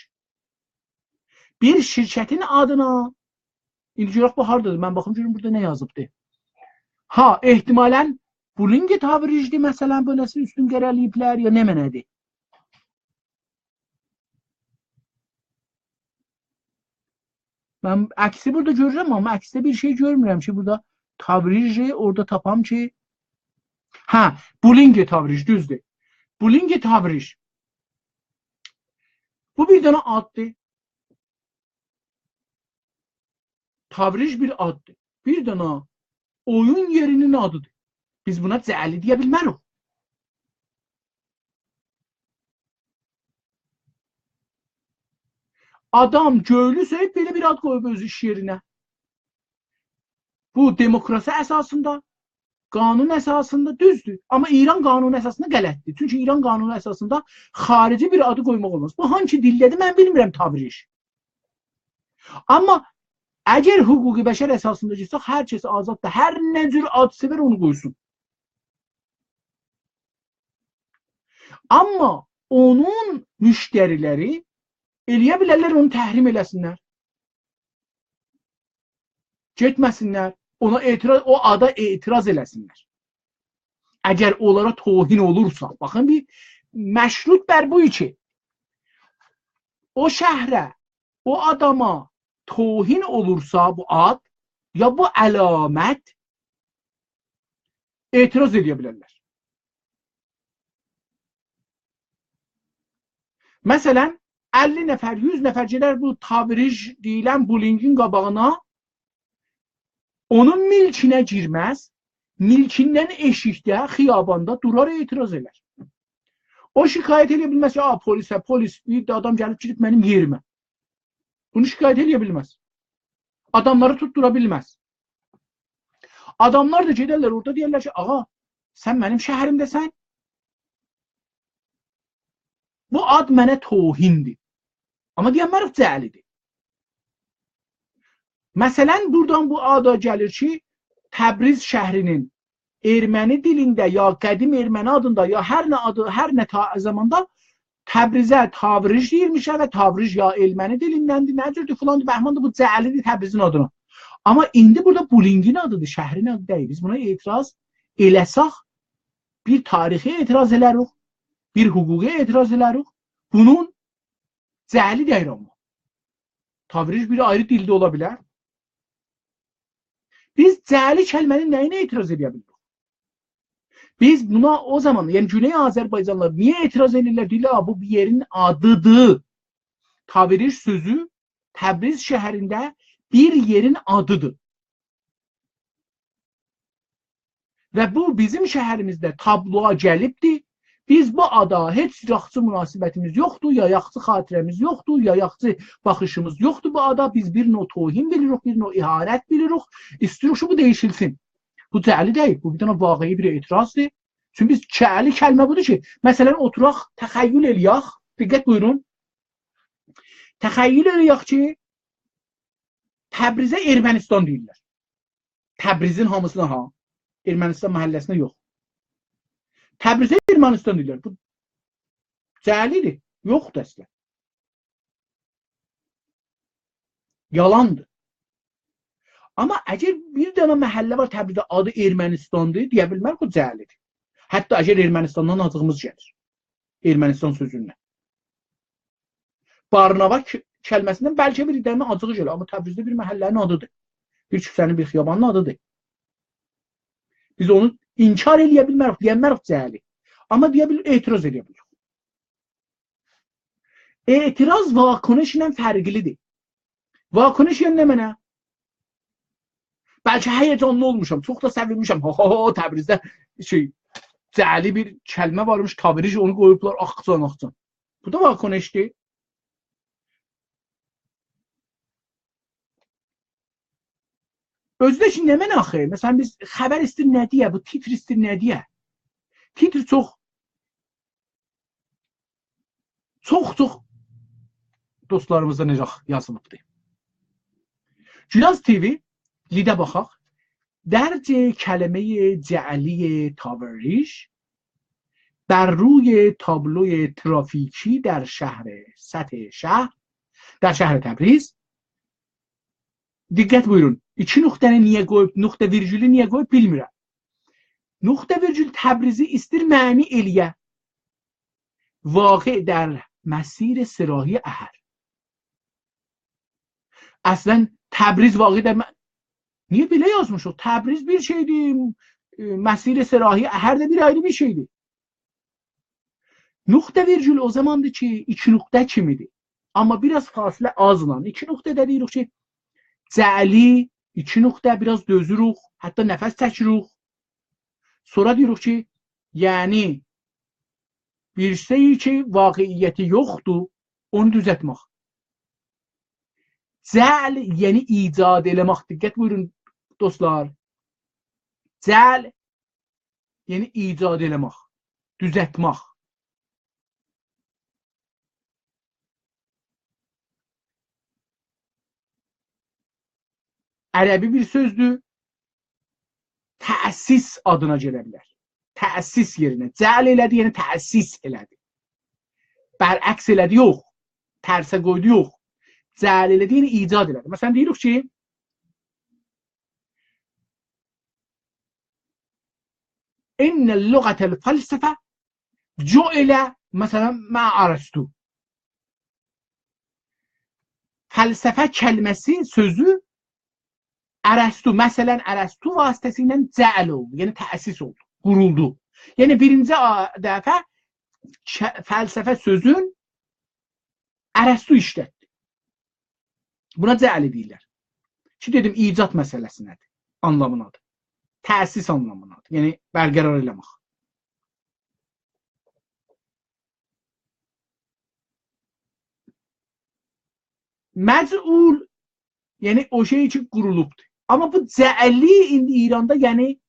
بیر شرکتین آدینا، ایندی گؤرک بو هاردادیر، من باخیم گؤروم بورادا نه یازیبدی. ها، احتمالاً بولینگ تاوریژ‌دیر، مثلاً، بو نه‌سه اوستون قره‌لییبلر، یا نمنه‌دیر؟ من عکسی بورادا گؤرورم، آمما عکسده بیر شئی گؤرمورم کی، بورادا تاوریژی اورادا تاپام کی، هه، بولینگ تاوریژ، دوزدور. بولینگ تاوریژ. بو بیر دنه آددیر. تاوریژ بیر آددیر. بیر دنه اویون یئرینین آدیدیر. بیز بونا جعلی دئیه بیلمه‌ریک. آدام گؤیلو سؤیوب بئله بیر آد قویوب اؤز ایش یئرینه. بو دموکراسی اساسیندا، قانون اساسیندا دوزدور. آمما ایران قانونو اساسیندا غلطدیر. چونکی ایران قانونو اساسیندا خاریجی بیر آدی قویماق اولماز. بو هانسی دیلده‌دیر، من بیلمیرم، تاوریژ. آمما اگر حقوق بشر اساسیندا گئتسک، هر کس آزاددیر، هر نه جور آد سئور اونو قویسون. آمما اونون مشتری‌لری ائلیه بیلرلر اونو تحریم ائله‌سینلر. گئتمه‌سینلر، اونا اعتراض، او آدا اعتراض ائله‌سینلر. اگر اونلارا توهین اولورسا، باخین، بیر مشروط بر بو ایکی. او شهره، او آداما توهین اولورسا بو آد، یا بو علامت، اعتراض ائلیه بیلرلر. مثلاً، اللی نفر، یوز نفر گئدر بو تاوریژ دئییلن بولینگین قاباغینا، اونون ملکینه گیرمز، ملکیندن ائشیکده، خیاباندا دورار، اعتراض ائلر. او شکایت ائلیه بیلمز کی، «آ، پلیسه، پلیس، بیر ده آدام گلیب گیریب منیم یئریمه.» بونو شکایت ائلیه بیلمز. آداملاری توتدورا بیلمز. آداملار دا گئدرلر اورادا دئیرلر کی، «آغا، سن منیم شهریمده‌سن. بو آد منه توهیندیر.» آمما دئینمه‌ریک جعلی‌دیر. مثلاً، بورادان بو آدا گلیر کی، تبریز شهرینین ارمنی دیلینده، یا قدیم ارمنی آدیندا، یا هر نه آدی، هر نه تا زاماندا تبریزه تاوریژ دئییلمیشه و تاوریژ یا ارمنی دیلیندندیر، نه جوردور، فلاندیر، بهماندیر، بو جعلی‌دیر تبریزین آدینا. آمما ایندی بورادا بولینگین آدیدیر، شهرین آدی دئییل. بیز بونا اعتراض ائله‌سک، بیر تاریخی اعتراض ائلریک، بیر حقوقی اعتراض ائلریک. بونون جعلی دئییر آمما. تاوریژ بیر آیری دیلده اولا بیلر؟ بیز جعلی کلمه‌نین نه‌یینه اعتراض ائده بیلیریک؟ بیز بونا او زامان، یعنی گونئی آذربایجانلیلار نییه اعتراض ائدیرلر؟ دئییرلر، «آ، بو بیر یئرین آدیدیر.» تاوریژ سؤزو تبریز شهرینده بیر یئرین آدیدیر. و بو بیزیم شهریمیزده تابلویا گلیبدیر. بیز بو آدا هئچ یاخشی مناسبتیمیز یوخدور، یا یاخشی خاطره‌میز یوخدور، یا یاخشی باخیشیمیز یوخدور بو آدا. بیز بیر نوع توهین بیلیریک، بیر نوع اهانت بیلیریک. ایسته‌ییریک کی، بو دییشیلسین. بو جعلی دئییل، بو بیر دنه واقعی بیر اعتراضدیر. چونکی بیز، جعلی کلمه بودور کی، مثلاً، اوتوراق، تخیل ائلیک، دقت بویورون. تخیل ائلیک کی، تبریزه ارمنستان دئییرلر. تبریزین هامیسینا ها. ارمنستان محله‌سینه یوخ. تبریزه ارمنستان دئییرلر. بو جعلی‌دیر. یوخدور اصلا. یالاندیر. آمما اگر بیر دنه محله وار تبریزده، آدی ارمنستاندیر، دئیه بیلمه‌ریک او جعلی‌دیر. حتی اگر ارمنستاندان آجیغیمیز گلیر. ارمنستان سؤزوندن. بارناوا ک-، کلمه‌سیندن بلکه بیر دنه آجیغی گلیر، آمما تبریزده بیر محله‌نین آدی‌دیر. بیر کوچه‌نین، بیر خیابانین آدی‌دیر. بیز اونو انکار ائله‌یه بیلمه‌ریک، دئیه بیلمه‌ریک جعلی. آمما دئیه بیل-، اعتراض ائله‌یه بیلریک. اعتراض واکنش ایله فرقلی‌دیر. واکنش یعنی نمنه؟ بلکه هیجانلی اولموشام، چوخ دا سئوینمیشم. ها، ها، ها، تبریزده شئی، جعلی بیر کلمه وارمیش، تاوریژ، اونو قویوبلار، آخ جان، آخ جان. بو دا واکنش‌دیر. اؤزو ده کی، نمنه آخی؟ مثلا، بیز خبر ایستیر نه دئیه، بو تیتر ایستیر نه دئیه؟ تیتر چوخ، چوخ، چوخ دوستلاریمیزدا نئجه یازیلیبدیر. گوناز تی‌وی، لیده باخاق. درج کلمهٔ جعلی تاوریژ بر روی تابلوی ترافیکی در شهر، سطح شهر، در شهر تبریز. دقت بویورون. ایکی نقطه‌نی نییه قویوب، نقطه ویرگولو نییه قویوب، بیلمیرم. نقطه ویرگول تبریزی ایستیر معنی ائله‌یه. واقع در مسیر سه‌راهی اهر. اصلا تبریز واقع در م-، نییه بئله یازمیشیق؟ تبریز بیر شئی‌دیر، ائ، مسیر سه‌راهی اهر ده بیر آیری بیر شئی‌دیر. نقطه ویرگول او زاماندیر کی، ایکی نقطه کیمی‌دیر. آمما بیر آز فاصله آزلا. ایکی نقطه‌ده دئییریک کی، جعلی، ایکی نقطه، بیر آز دؤزوروک، حتی نفس چکیریک. سونرا دئییریک کی، یعنی بیر شئی کی، واقعیتی یوخدور، اونو دوزلتمک. جعل، یعنی ایجاد ائله‌مک. دقت بویورون، دوستلار. جعل، یعنی ایجاد ائله‌مک، دوزلتمک. عربی بیر سؤزدور. تأسیس آدینا گله بیلر. تأسیس یئرینه. جعل ائله‌دی، یعنی تأسیس ائله‌دی. برعکس ائله‌دی، یوخ. ترسه قویدو، یوخ. جعل ائله‌دی، یعنی ایجاد ائله‌دی. مثلا، دئییریک کی، «إن اللغة الفلسفة»، «جعل»، مثلا، «مع أرسطو». فلسفه کلمه‌سی، سؤزو ارسطو، مثلا، ارسطو واسطه‌سیله جعل اولدو، یعنی تأسیس اولدو، قورولدو. یعنی بیرینجی آ-، دفعه ک-، فلسفه سؤزون ارسطو ایشلتدی. بونا جعل دئییرلر. کی دئدیم، ایجاد مسئله‌سینه‌دیر، آنلامینادیر. تأسیس آنلامینادیر. یعنی برقرار ائله‌مک. مجعول، یعنی او شئی کی قورولوبدور. آمما بو جعلی ایندی ایراندا، یعنی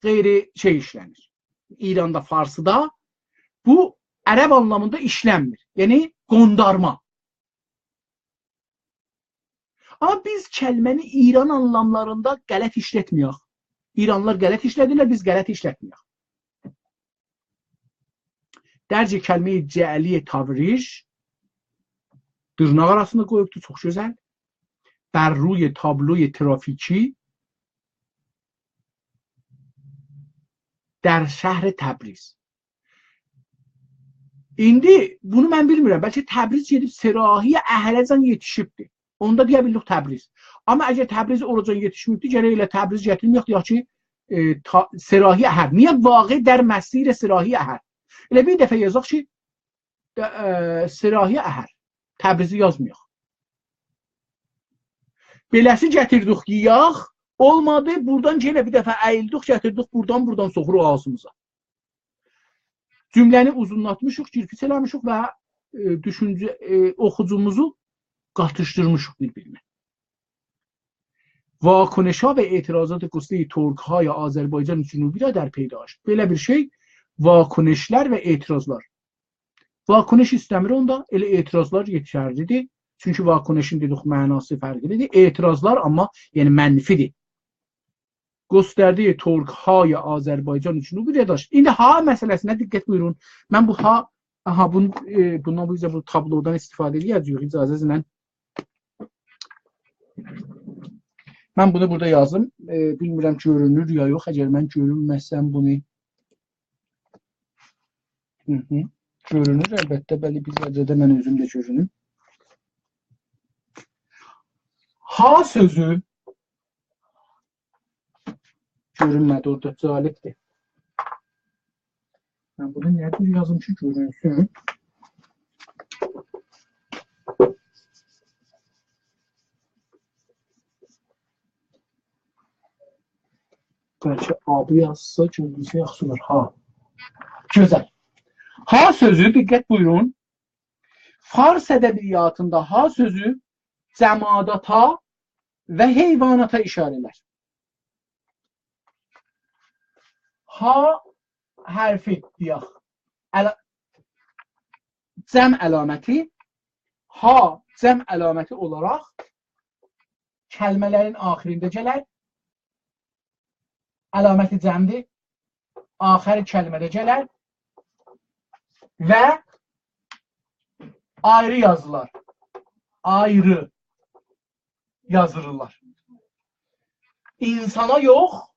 غیر شئی ایشلنیر. ایراندا، فارسیدا بو عرب آنلامیندا ایشلنمیر. یعنی قوندارما. آمما بیز کلمه‌نی ایران آنلاملاریندا غلط ایشلتمه‌یک. ایرانلیلار غلط ایشلدیرلر، بیز غلط ایشلتمه‌یک. درج کلمهٔ جعلی تاوریژ، دیرناق آراسیندا قویوبدور، چوخ گؤزل. بر روی تابلوی ترافیکی در شهر تبریز. ایندی بونو من بیلمیرم، بلکه تبریز گئدیب سه‌راهی اهره‌جن یئتیشیبدیر. اوندا دئیه بیلریک تبریز. آمما اگر تبریز اوراجان یئتیشمه‌ییبدیر، گرک ائله تبریز گتیرمه‌یک، دئیک کی، ائ، تا-، سه‌راهی اهر. نییه؟ واقع در مسیر سه‌راهی اهر. ائله بیر دفعه یازاق کی، ده-، ائ، سه‌راهی اهر. تبریزی یازمایاق. بئله‌سی گتیردیک یئیک، اولمادی، بورادان یئنه بیر دفعه اییلدیک، گتیردیک بورادان، بورادان سوخوروق آغزیمیزا. جمله‌نی اوزونلاتمیشیق، گیرپیچ ائله‌میشیک و، ائ، دوشونجه، ائ، اوخوجوموزو قاتیشدیرمیشیق بیر-بیرینه. واکنش‌ها و اعتراضات گستهٔ ترک‌های آذربایجان جنوبی را در پی داشت. بئله بیر شئی، واکنش‌لر و اعتراض‌لار. واکنش ایسته‌میر اوندا، ائله اعتراض‌لار یئترلی‌دیر. چونکی واکنشین، دئدیک، معناسی فرقلی‌دیر. اعتراض‌لار آمما، یعنی، منفی‌دیر. گستردهٔ ترک‌های آذربایجان اوچون بو یئرده داشیر. ایندی ها مسئله‌سینه دقت بویورون. من بو ها، آها، بون، ائ، بوندان بو اوزه بو تابلودان استفاده ائده‌جه‌ییک، اجازه‌نیزله. من بونو بورادا یازدیم. ائ، بیلمیرم گؤرونور یا یوخ. اگر من گؤرونمه‌سم بونو، هی هی. گؤرونور البته، بلی، بیر یئرده ده من اؤزوم ده گؤرونوم. ها سؤزو گؤرونمه‌دی اورادا، جالبدیر. من بونو نه جور یازیم کی، گؤرونسون؟ بلکه آبی یازسا گؤرونسه یاخشی اولار. ها. گؤزل. ها سؤزو، دقت بویورون. فارس ادبیاتیندا ها سؤزو جماداتا و حیواناتا ایشاره ائدر. ها حرفی دئیک. علا-، جمع علامتی. ها جمع علامتی اولاراق کلمه‌لرین آخیرینده گلر. علامت جمعدیر. آخر کلمه‌ده گلر و آیری یازیلار. آیری یازیلیرلار. اینسانا یوخ،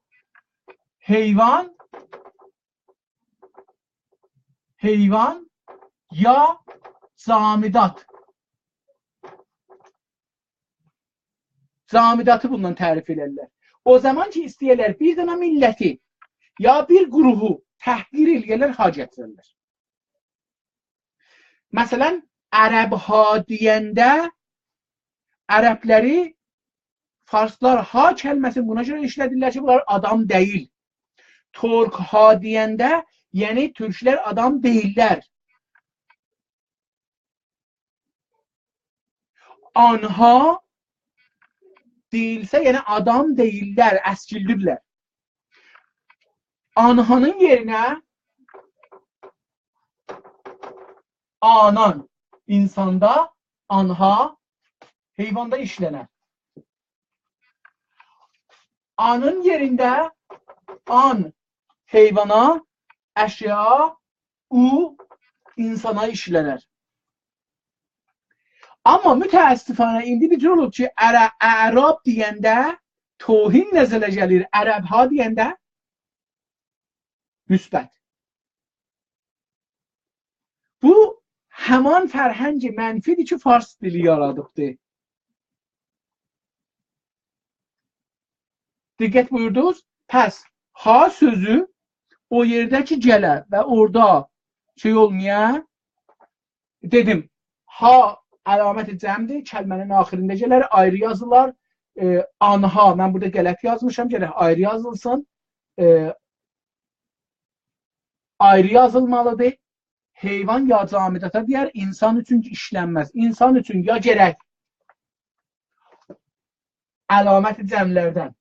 حیوان، حیوان یا جامدات. جامداتی بوندان تعریف ائلرلر. او زامان کی، ایسته‌یرلر بیر دنه میللتی یا بیر گروهو تحقیر ائله‌یرلر، ها گتیررلر. مثلا، عرب‌ها دئینده عربلری فارسلار ها کلمه‌سینی بونا گؤره ایشلدیرلر کی، بونلار آدام دئییل. ترک‌ها دئینده، یعنی تورکلر آدام دئییللر. آنها دئییلسه، یعنی آدام دئییللر، اسکیلدیرلر. آنهانین یئرینه آنان، اینساندا، آنها، حیواندا ایشلنر. آنین یئرینده آن حیوانا، اشیایا، او اینسانا ایشلنر. آمما متأسفانه ایندی بیر جور اولوب کی، عر-، اعراب دئینده توهین نظره گلیر، عرب‌ها دئینده مثبت. بو همان فرهنگ منفی‌دیر کی، فارس دیلی یارادیبدی. دقت بویوردونوز؟ پس ها سؤزو او یئرده کی گله و اورادا شئی اولمایا، دئدیم، ها علامت جمعدیر، کلمه‌نین آخیرینده گلر، آیری یازیلار. ائ، آنها، من بورادا غلط یازمیشام، گرک آیری یازیلسین. ائ، آیری یازیلمالیدیر. حیوان یا جامداتا دئیر، اینسان اوچون ایشلنمز. اینسان اوچون یا گرک علامت جمعلردن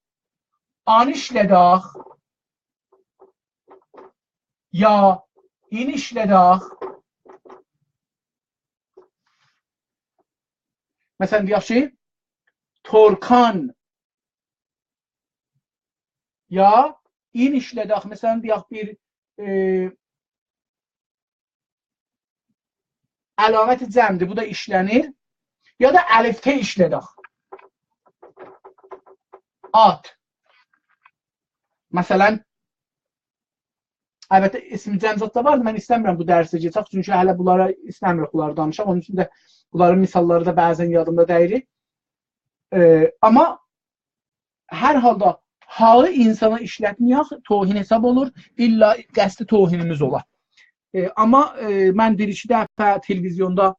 آن ایشلدک، یا این ایشلدک. مثلا، دئیک کی، ترکان یا این ایشلدک. مثلا، دئیک بیر، ائ، علامت جمعدیر، بو دا ایشلنیر. یا دا الف ت ایشلدک. آت. مثلا، البته، اسم جمع زاد دا وار، من ایسته‌میرم بو درسی کئچک، چونکی هله بونلارا ایسته‌میریک بونلاری دانیشاق، اونون اوچون ده بونلارین مثاللاری دا بعضا یادیمدا دئییل. ائ، آمما هر حالدا هالی اینسانا ایشلتمه‌یک، توهین حساب اولور، الا قصدی توهینیمیز اولا. ائ، آمما، ائ، من بیر-ایکی دفعه تلویزیوندا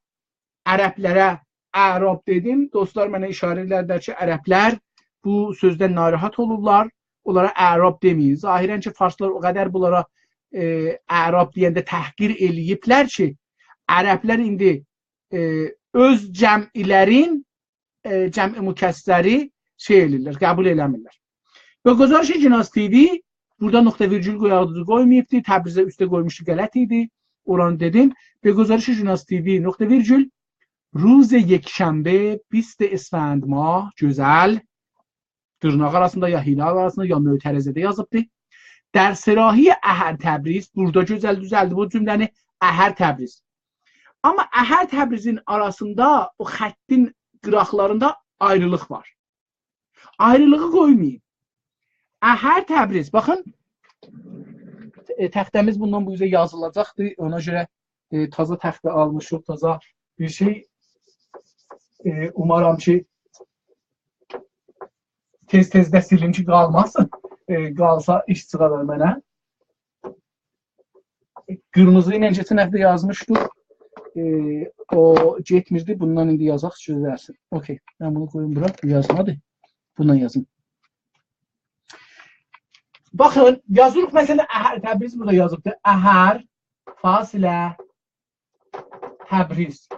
عربلره اعراب دئدیم. دوستلار منه اشاره ائله‌دیلر کی، عربلر بو سؤزدن ناراحت اولورلار، اونلارا اعراب دئمه‌یین. ظاهرا کی، فارسلار او قدر بونلارا، ائ، اعراب دئینده تحقیر ائله‌ییبلر کی، عربلر ایندی، ائ، اؤز جمعلرین، ائ، جمع مکسری شئی ائله‌ییرلر، قبول ائله‌میرلر. به گزارش گناز تی‌وی، بورادا نقطه ویرگول قویاردی، قویماییبدی، تبریزه اوسته قویموشدو، غلط ایدی. اورانی دئدیم. به گزارش گناز تی‌وی، نقطه ویرگول، روز یکشنبه، بیست اسفند ماه، گؤزل، دیرناق آراسیندا، یا هلال آراسیندا، یا معترضه‌ده یازیبدی. در سه‌راهی اهر تبریز، بورادا گؤزل دوزلدیب او جمله‌نی، اهر تبریز. آمما اهر تبریزین آراسیندا، او خطین قیراقلاریندا آیریلیق وار. آیریلیغی قویمایین. اهر تبریز، باخین، ائ، تخته‌میز بوندان بو اوزه یازیلاجاقدیر. اونا گؤره، ائ، تازا تخته آلمیشیق، تازا بیر شئی. ائ، اومارام کی، تئز-تئز ده سیلیم کی، قالماسین. ائ، قالسا ایش چیخارار منه. قیرمیزی ایله کئچن هفته یازمیشدیق. ائ، او گئتمیردی. بوندان ایندی یازاق، گؤزلسین. اوکی، من بونو قویوم بورا. بو یازمادی. بوندان یازیم. باخین، یازیریق مثلا، اهر تبریز بورادا یازیبدی. اهر، فاصله، تبریز.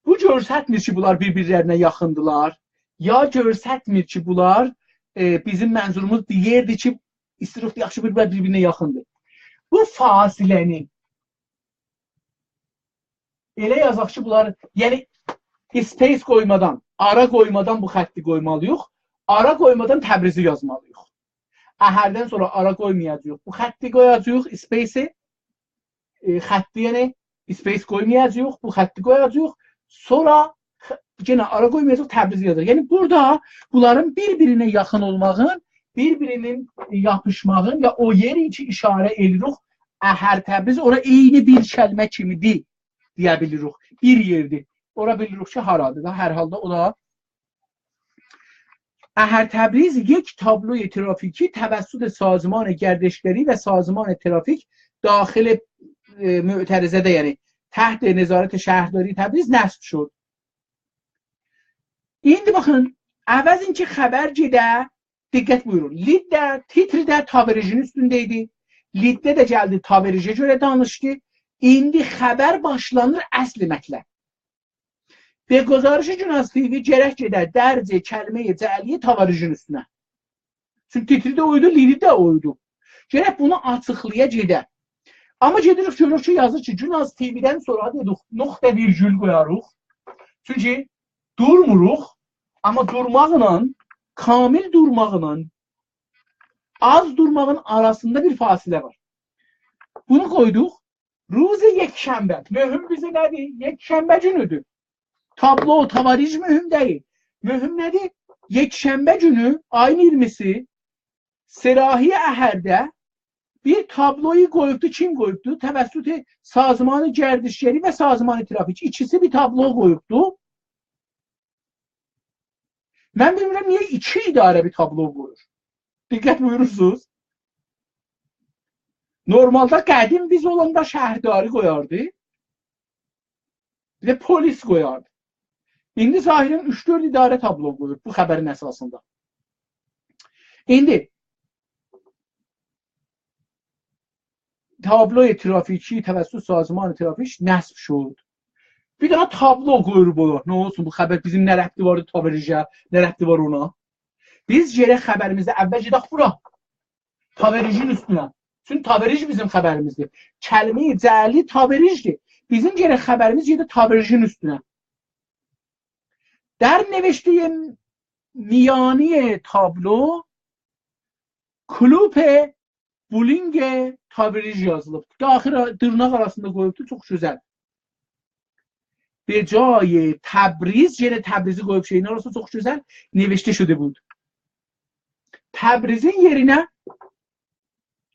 بو گؤسترمیر کی، بونلار بیر-بیرلرینه یاخیندیلار، یا گؤسترمیر کی، بونلار، ائ، بیزیم منظوروموز دئییردی کی، ایستیروخ یاخشی بیر-، بیر-بیرینه یاخیندیر. بو فاصله‌نی ائله یازاق کی، بونلار، یعنی، space قویمادان، آرا قویمادان بو خطی قویمالی‌ییق، آرا قویمادان تبریزی یازمالی‌ییق. اهردن سونرا آرا قویمایاجاغیق. بو خطی قویاجاغیق، space-ی، ائ، خطی، یعنی space قویمایاجاغیق، بو خطی قویاجاغیق. سونرا خ-، یئنه آرا قویمایاجاغیق، تبریزی یازاجاغیق. یعنی بورادا بونلارین بیر-بیرینه یاخین اولماغین، بیر-بیرینین یاپیشماغین یا او یئری کی، اشاره ائدیریک، اهر تبریز، اورا عینی بیر کلمه کیمی‌دیر، دئیه بیلیریک. بیر یئردیر. اورا بیلیریک کی، هارادیر دا. هر حالدا او دا اهر تبریز یک تابلوی ترافیکی توسط سازمان گردشگری و سازمان ترافیک داخل، ائ، معترضه‌ده، یعنی تحت نظارت شهرداری تبریز نصب شد. ایندی باخین، عوض این که خبر گئده، دقت بویورون، لیدده، تیترده تاوریژین اوستونده ایدی. لیدده ده گلدی، تاوریژه گؤره دانیشدی. ایندی خبر باشلانیر اصل مطلب. به گزارش گوناز تی‌وی گرک گئده درج کلمه‌ی جعلی تاوریژین اوستونه. چونکی تیتری ده اویدو، لیدی ده اویدو. گرک بونو آچیقلایا گئده. آمما گئدیریک گؤروروک کی، یازیر کی، گوناز تی‌وی‌دن سونرا دئدیک، نقطه ویرگول قویاریق. چونکی دورموروق، آمما دورماقلا، کامل دورماقلا آز دورماغین آراسیندا بیر فاصله وار. بونو قویدوق. روز یکشنبه. مهم بیزه نه‌دیر؟ یکشنبه گونودور. تابلو، تاوریژ مهم دئییل. مهم نه‌دیر؟ یکشنبه گونو، آیین اییرمیسی، سه‌راهی اهرده بیر تابلویو قویوبدو. کیم قویوبدو؟ توسط سازمان گردشگری و سازمان ترافیک. ایکیسی بیر تابلو قویوبدو. من بیلمیرم، نییه ایکی اداره بیر تابلو قویور؟ دقت بویورورسونوز؟ نورمالدا قدیم بیز اولاندا شهرداری قویاردی، بیر ده پلیس قویاردی. ایندی ظاهرا اوچ-دؤرد اداره تابلو قویور بو خبرین اساسیندا. ایندی تابلوی ترافیکی توسط سازمان ترافیک نصب شد. بیر دنه تابلو قویور بونو. نه اولسون، بو خبر بیزیم نه ربطی وار تاوریژه، نه ربطی وار اونا؟ بیز گرک خبریمیزده اول گئدک بورا. تاوریژین اوستونه. چونکی تاوریژ بیزیم خبریمیزدیر. کلمه‌ی جعلی تاوریژدیر. بیزیم گرک خبریمیز گئده تاوریژین اوستونه. در نوشته‌ی میانی تابلو کلوپ بولینگ تاوریژ یازیلیب. داخل دیرناق آراسیندا قویوبدور، چوخ گؤزل. به جای تبریز، یئنه تبریزی قویوب شئیین آراسیندا، چوخ گؤزل، نوشته شده بود. تبریزین یئرینه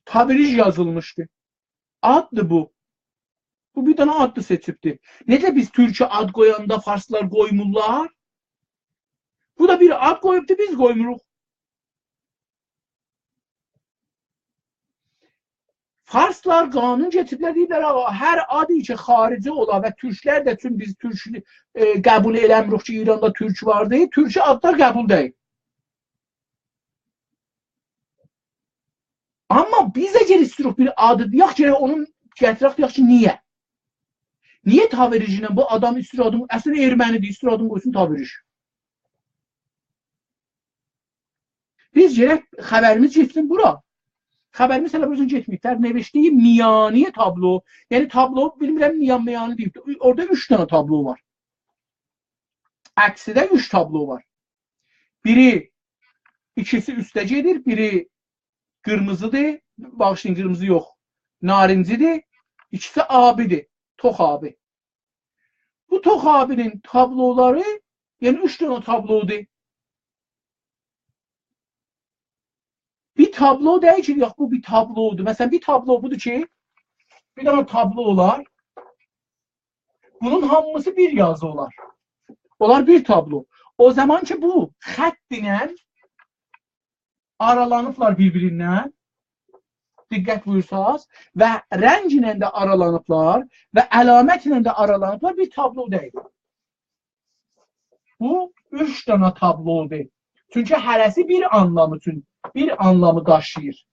تاوریژ یازیلمیشدی. آددیر بو. بو بیر دنه آددی سئچیبدی. نئجه بیز تورکی آد قویاندا فارسلار قویمورلار؟ بو دا بیر آد قویوبدو، بیز قویموروق. فارسلار قانون گتیریبلر، دئییرلر، آغا، هر آدی کی خارجی اولا و تورکلر ده، چون بیز تورک، ائ، قبول ائله‌میریک کی، ایراندا تورک واردی، تورکی آدلار قبول دئییل. آمما بیز اگر ایستیروخ بیر آدی دئیک، گرک اونون گتیرک، دئیک کی، نییه؟ نییه تاوریژینن بو آدام ایستیر آدین، اصلینده ارمنی‌دیر، ایستیر آدین قویسون تاوریژ؟ بیز گرک خبریمیز گئتسین بورا. خبریمیز هله بوراسینا گئتمه‌ییب. در نوشته‌ی میانی تابلو، یعنی تابلو، بیلمیرم، میان، میانی دئییب. اورادا اوچ دنه تابلو وار. عکسیده اوچ تابلو وار. بیری، ایکیسی اوسته گئدیر، بیری قیرمیزی‌دیر، باغیشلایین، قیرمیزی یوخ، نارنجی‌دیر، ایکیسی آبی‌دیر، توخ آبی. بو توخ آبی‌نین تابلولاری، یعنی اوچ دنه تابلودور. بیر تابلو دئییل کی، یوخ، بو بیر تابلودور. مثلا، بیر تابلو بودور کی، بیر دنه تابلو اولار. بونون هامیسی بیر یازی اولار. اولار بیر تابلو. او زامان کی، بو خط ایله آرالانیبلار بیر-بیریندن. دقت بویورساز. و رنگ ایله ده آرالانیبلار و علامت ایله ده آرالانیبلار. بیر تابلو دئییل. بو اوچ دنه تابلودور. چونکی هره‌سی بیر آنلام اوچون، بیر آنلامی داشیییر.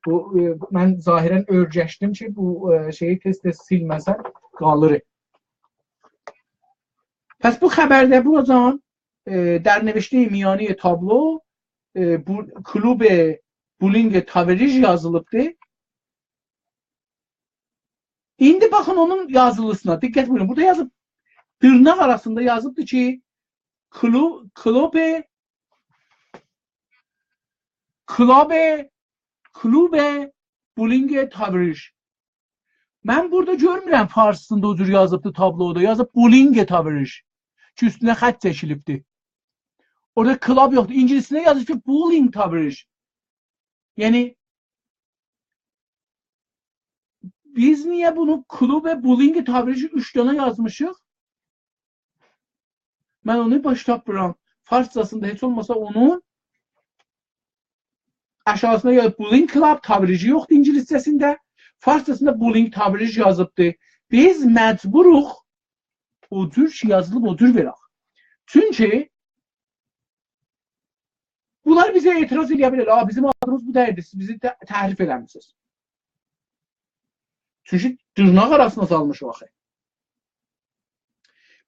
بو، ائ، من ظاهرا اؤرگشدیم کی، بو، ائ، شئیی تئز-تئز سیلمه‌سم قالیر. پس بو خبرده بو زامان، ائ، در نوشتهٔ میانی تابلو، ائ، بو، کلوب بولینگ تاوریژ یازیلیبدی. ایندی باخین اونون یازیلیسینا. دقت بویورون. بورادا یازیب، دیرناق آراسیندا یازیبدی کی، کلو-، کلوب، کلوب، کلوب بولینگ تاوریژ. من بورادا گؤرمورم فارسیندا او جور یازیبدی تابلودا. یازیب بولینگ تاوریژ. کی اوستونه خط چکیلیبدی. اورادا کلاب یوخدور. اینگیلیسینده یازیب کی، بولینگ تاوریژ. یعنی، بیز نییه بونو کلوب بولینگ تاوریژ اوچ دنه یازمیشیق؟ من اونو باش تاپمیرام. فارسجاسیندا هئچ اولماسا اونون آشاغیسیندا یازیب بولینگ کلاب، تاوریژی یوخدور اینگیلیسجه‌سینده. فارسجاسیندا بولینگ تاوریژ یازیبدی. بیز مجبوروق او جور کی یازیلیب او جور وئرک. چونکی بونلار بیزه اعتراض ائله‌یه بیلر. «آ، بیزیم آدیمیز بو دئییلدی، سیز بیزی ته-، تحریف ائله‌میسینیز.» چونکی دیرناق آراسینا سالمیشیق آخی.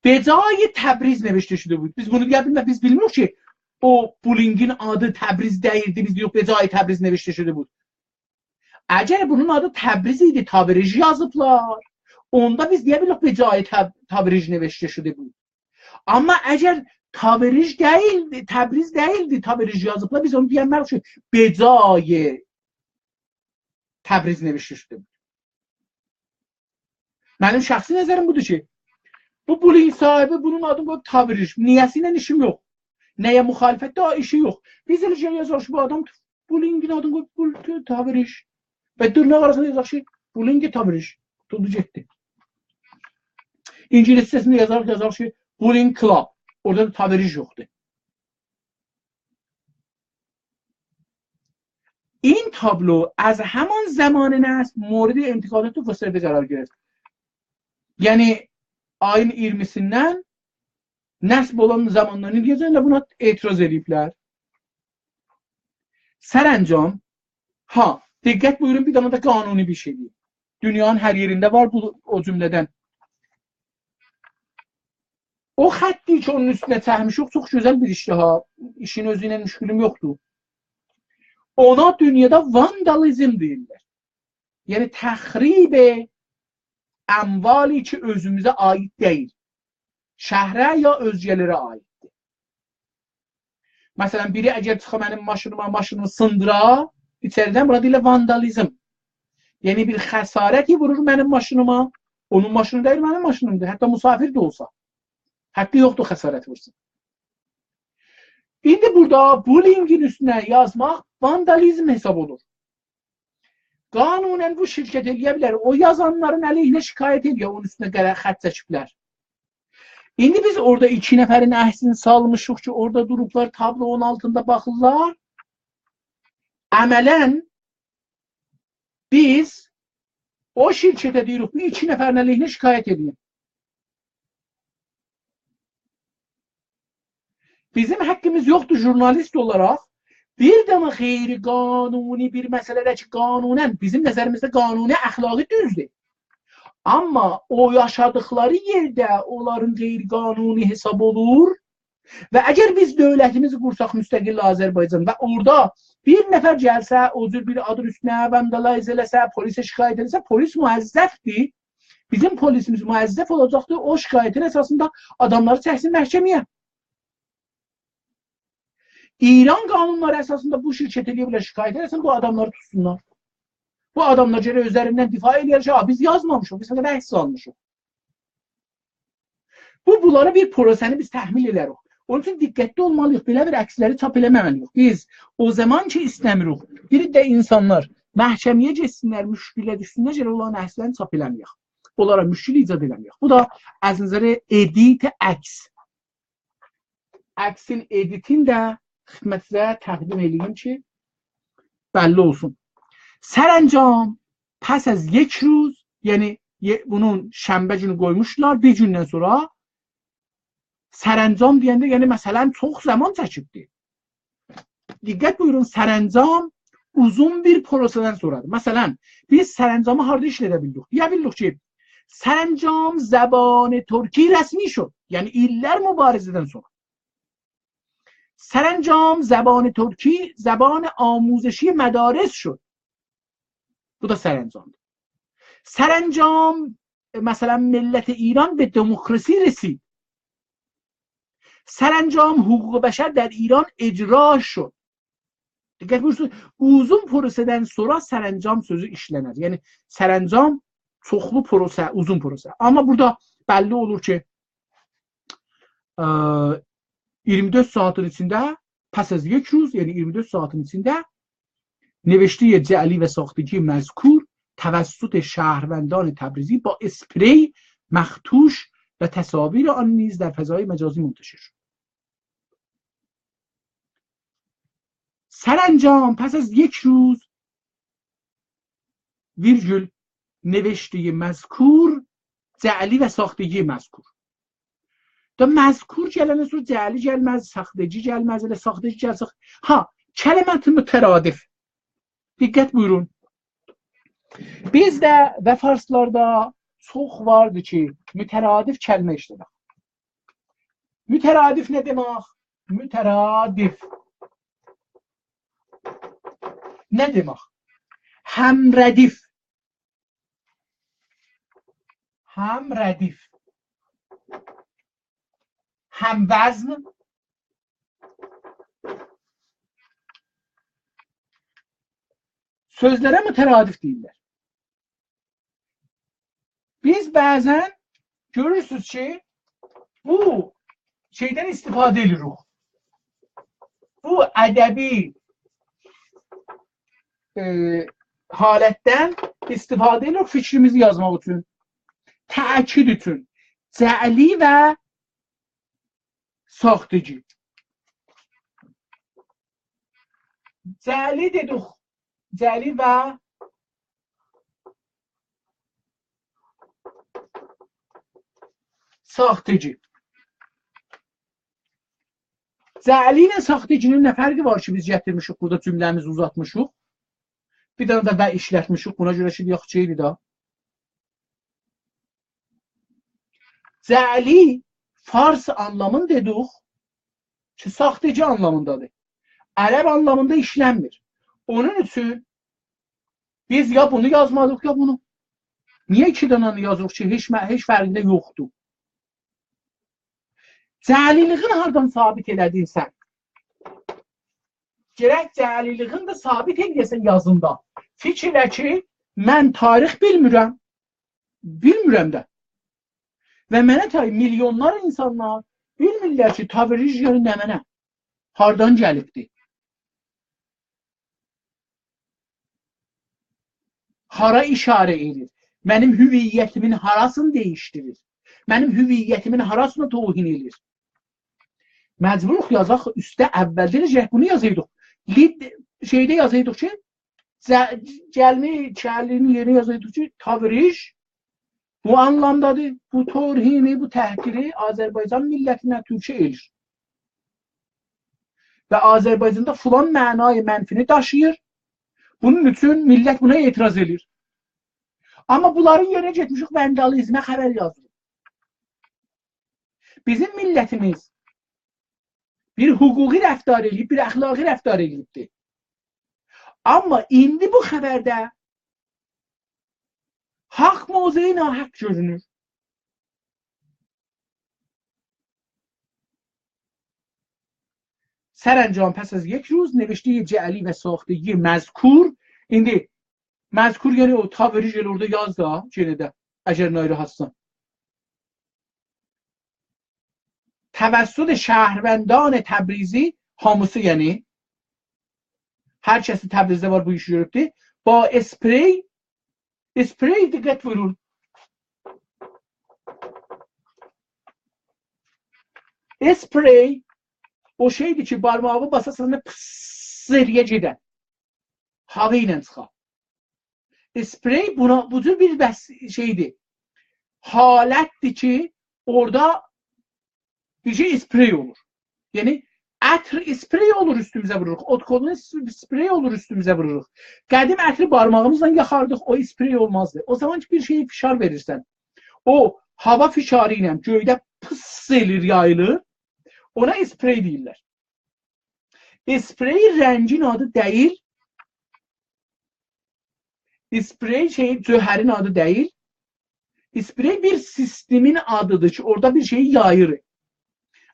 «به جای تبریز نوشته شده بود.» بیز بونو دئیه بیلمک، بیز بیلمیریک کی، او بولینگین آدی تبریز دئییلدی، بیز دئییریک «به جای تبریز نوشته شده بود.» اگر بونون آدی تبریز ایدی، تاوریژ یازیبلار، اوندا بیز دئیه بیلریک «به جای تب-، تاوریژ نوشته شده بود.» آمما اگر تاوریژ دئییلدی، تبریز دئییلدی، تاوریژ یازیبلار، بیز اونو دئیه بیلمریک کی، «به جای تبریز نوشته شده بود.» منیم شخصی نظریم بودور کی، بو بولینگ صاحیبی بونون آدینی قویوب تاوریژ. نییه‌سی ایله ایشیم یوخ. نه‌یه مخالفت ده ایشی یوخ. بیز ائله شئی یازاریق کی، بو آدام بولینگین آدینی قویوب بول-، تاوریژ. و دیرناق آراسیندا یازاریق کی، بولینگ تاوریژ. توتولدو گئتدی. اینگیلیسجه‌سینده یازاریق، یازاریق کی، بولینگ کلاب. اورادا دا تاوریژ یوخدور. این تابلو از همان زمان نصب مورد انتقادات و فساد قرار گرفت. یعنی، آیین اییرمیسیندن نصب اولان زاماندان ایندیه‌جن ائله بونا اعتراض ائله‌ییبلر. سرانجام، ها، دقت بویورون، بیر دنه ده قانونی بیر شئیدیر. دونیانین هر یئرینده وار بو، او جمله‌دن. او خطی کی، اونون اوستونه چکمیشیک، چوخ گؤزل بیر ایشدیر ها. ایشین اؤزو ایله مشکلیم یوخدور. اونا دونیادا واندالیزم دئییرلر. یعنی، تخریب اموالی کی، اؤزوموزه عایید دئییل. شهره یا اؤزگه‌لره عاییددیر. مثلا، بیری اگر چیخا منیم ماشینیما، ماشینیمی سیندیرا، ایچریدن، بونا دئییرلر واندالیزم. یعنی، بیر خسارتی وورور منیم ماشینیما، اونون ماشینی دئییل، منیم ماشینیمدیر. حتی مسافر ده اولسا. حقی یوخدور خسارت وورسون. ایندی بورادا بولینگین اوستونه یازماق واندالیزم حساب اولور. قانونا بو شرکت ائله‌یه بیلر او یازانلارین علیهینه شکایت ائله‌یه، اونون اوستونه قره خط چکیبلر. ایندی بیز اورادا ایکی نفرین عکسینی سالمیشیق کی، اورادا دوروبلار، تابلونون آلتیندا باخیرلار. عملا بیز او شرکته دئییریک، بو ایکی نفرین علیهینه شکایت ائدین. بیزیم حقیمیز یوخدور ژورنالیست اولاراق بیر دنه غیرقانونی بیر مسئله‌ده کی، قانونا، بیزیم نظریمیزده قانونی، اخلاقی دوزدور. آمما او یاشادیقلاری یئرده اونلارین غیرقانونی حساب اولور. و اگر بیز دؤولتیمیزی قورساق، مستقل آذربایجان، و اورادا بیر نفر گلسه، او جور بیر آدین اوستونه واندالیز ائله‌سه، پلیسه شکایت ائله‌سه، پلیس موظفدیر بیزیم پلیسیمیز موظف اولاجاقدیر او شکایتین اساسیندا آداملاری چکسین محکمه‌یه. ایران قانونلاری اساسیندا بو شرکت ائلیه بیلر شکایت ائله‌سین، بو آداملاری توتسونلار. بو آداملار گرک اؤزلریندن دفاع ائلیه‌لر کی، «آ، بیز یازمامیشیق، بیز فقط عکس آلمیشیق.» بو، بونلارا بیر پروسه‌نی بیز تحمیل ائدریک. اونون اوچون دقتلی اولمالی‌ییق، بئله بیر عکسلری چاپ ائله‌مه‌مه‌لی‌ییک. بیز او زامان کی ایسته‌میریک، بیر ده اینسانلار محکمه‌یه گئتسینلر، مشکله دوشسونلر، گرک اونلارین عکسلرینی چاپ ائله‌مه‌یک. اونلارا مشکل ایجاد ائله‌مه‌یک. بو دا از نظر ادیت عکس. عکسین ادیتین ده خدمتینیزه تقدیم ائله‌ییم کی، بللی اولسون. سرانجام، پس از یک روز، یعنی یئ-، بونون شنبه گونو قویموشدولار، بیر گوندن سونرا سرانجام دئینده، یعنی مثلا چوخ زامان چکیبدی. دقت بویورون، سرانجام اوزون بیر پروسه‌دن سونرادیر. مثلا، بیز سرانجامی هاردا ایشلده بیلدیک؟ دئیه بیلدیک کی، سرانجام زبان ترکی رسمی شد. یعنی ایللر مبارزه‌دن سونرا. سرانجام زبان ترکی زبان آموزشی مدارس شد. بو دا سرانجامدیر. سرانجام، ائ، مثلا، ملت ایران به دموکراسی رسید. سرانجام حقوق بشر در ایران اجرا شد. دقت بویورسون، اوزون پروسه‌دن سونرا سرانجام سؤزو ایشلنر. یعنی، سرانجام چوخلو پروسه، اوزون پروسه. آمما بورادا بللی اولور کی، ا، اییرمی دؤرد ساعاتین ایچینده، پس از یک روز، یعنی اییرمی دؤرد ساعاتین ایچینده نوشتهٔ جعلی و ساختگی مذکور توسط شهروندان تبریزی با اسپری مخدوش و تصاویر آن نیز در فضای مجازی منتشر شد. سرانجام پس از یک روز، ویرگول، نوشتهٔ مذکور، جعلی و ساختگی مذکور. دا مذکور گلندن سونرا جعلی گلمز، ساختگی گلمز، ائله ساختگی گلسه. ها، کلمت مترادف. دقت بویورون. بیزده و فارسلاردا چوخ واردی کی، مترادف کلمه ایشله‌دک. مترادف نه دئمک؟ مترادف. نه دئمک؟ همردیف. همردیف. هموزن. سؤزلره مترادف دئییرلر. بیز بعضا گؤرورسونوز کی، بو شئیدن استفاده ائدیریک. بو ادبی، ائ، حالتدن استفاده ائدیریک فیکریمیزی یازماق اوچون. تأکید اوچون. جعلی و ساختگی. جعلی دئدیک. جعلی و ساختگی. جعلی ایله ساختگی‌نین نه فرقی وار کی، بیز گتیرمیشیک بورادا جمله‌میزی اوزاتمیشیق؟ بیر دنه ده «و» ایشلتمیشیک، بونا گؤره کی، یوخ، شئیدیر دا. جعلی فارس آنلامیندا دئدیک کی، ساختگی آنلامیندادیر. عرب آنلامیندا ایشلنمیر. اونون اوچون بیز یا بونو یازمالی‌ییق، یا بونو. نییه ایکی دنه‌نی یازیریق کی، هئچ مه-، هئچ فرقی ده یوخدور؟ جعلی‌لیگین هاردان ثابت ائله‌دین سن؟ گرک جعلی‌لیگین ده ثابت ائله‌یه‌سن یازیندا. فیکیر ائله کی، من تاریخ بیلمیرم. بیلمیرم ده. و منه تای میلیونلار اینسانلار بیلمیرلر کی، تاوریژ یعنی نمنه؟ هاردان گلیبدی؟ هارا ایشاره ائدیر؟ منیم هویتیمین هاراسینی دییشدیریر؟ منیم هویتیمین هاراسینا توهین ائدیر؟ مجبوروق یازاق اوسته، اولده ائله گرک بونو یازایدیق. لید-، شئیده یازایدیق کی، ج-، گلمی، کلینی یئرینه یازایدیق کی، تاوریژ بو آنلامدادیر، بو توهینی، بو تحقیری آذربایجان میللتینه، تورکیه ائله‌ییر. و آذربایجاندا فلان معنای منفی‌نی داشیییر. بونون اوچون میللت بونا اعتراض ائله‌ییر. آمما بونلارین یئرینه گئتمیشیک واندالیزمه خبر یازیریق. بیزیم میللتیمیز بیر حقوقی رفتار ائله‌ییب، بیر اخلاقی رفتار ائله‌ییبدی. آمما ایندی بو خبرده حاق موضعی ناحق گؤرونور. سرانجام پس از یک روز نوشتهٔ جعلی و ساختگی مذکور، ایندی مذکور، یعنی او تاوریژ ائله اورادا یاز دا، یئنه ده، اگر ناراحتسان. توسط شهروندان تبریزی، هامیسی یعنی، هر کسی تبریزده وار بو ایشی گؤروبدور، با اسپری، اسپری دقت بویورون. اسپری او شئیدیر کی، بارماغی باساسان دا پیس ائلیه گئدر. هاوا ایله چیخار. اسپری بونا، بو جور بیر بس شئیدیر. حالتدیر کی، اورادا بیر شئی اسپری اولور. یعنی، عطر اسپری اولور، اوستوموزه ووروروق. ادکلن اس-، اسپری اولور، اوستوموزه ووروروق. قدیم عطری بارماغیمیزلا یاخاردیق، او اسپری اولمازدی. او زامان کی، بیر شئیه فشار وئریرسن، او هاوا فشاری ایله گؤیده پیس ائلیر، یاییلیر. اونا اسپری دئییرلر. اسپری رنگین آدی دئییل. اسپری شئی، جوهرین آدی دئییل. اسپری بیر سیستمین آدیدیر کی، اورادا بیر شئیی یاییر.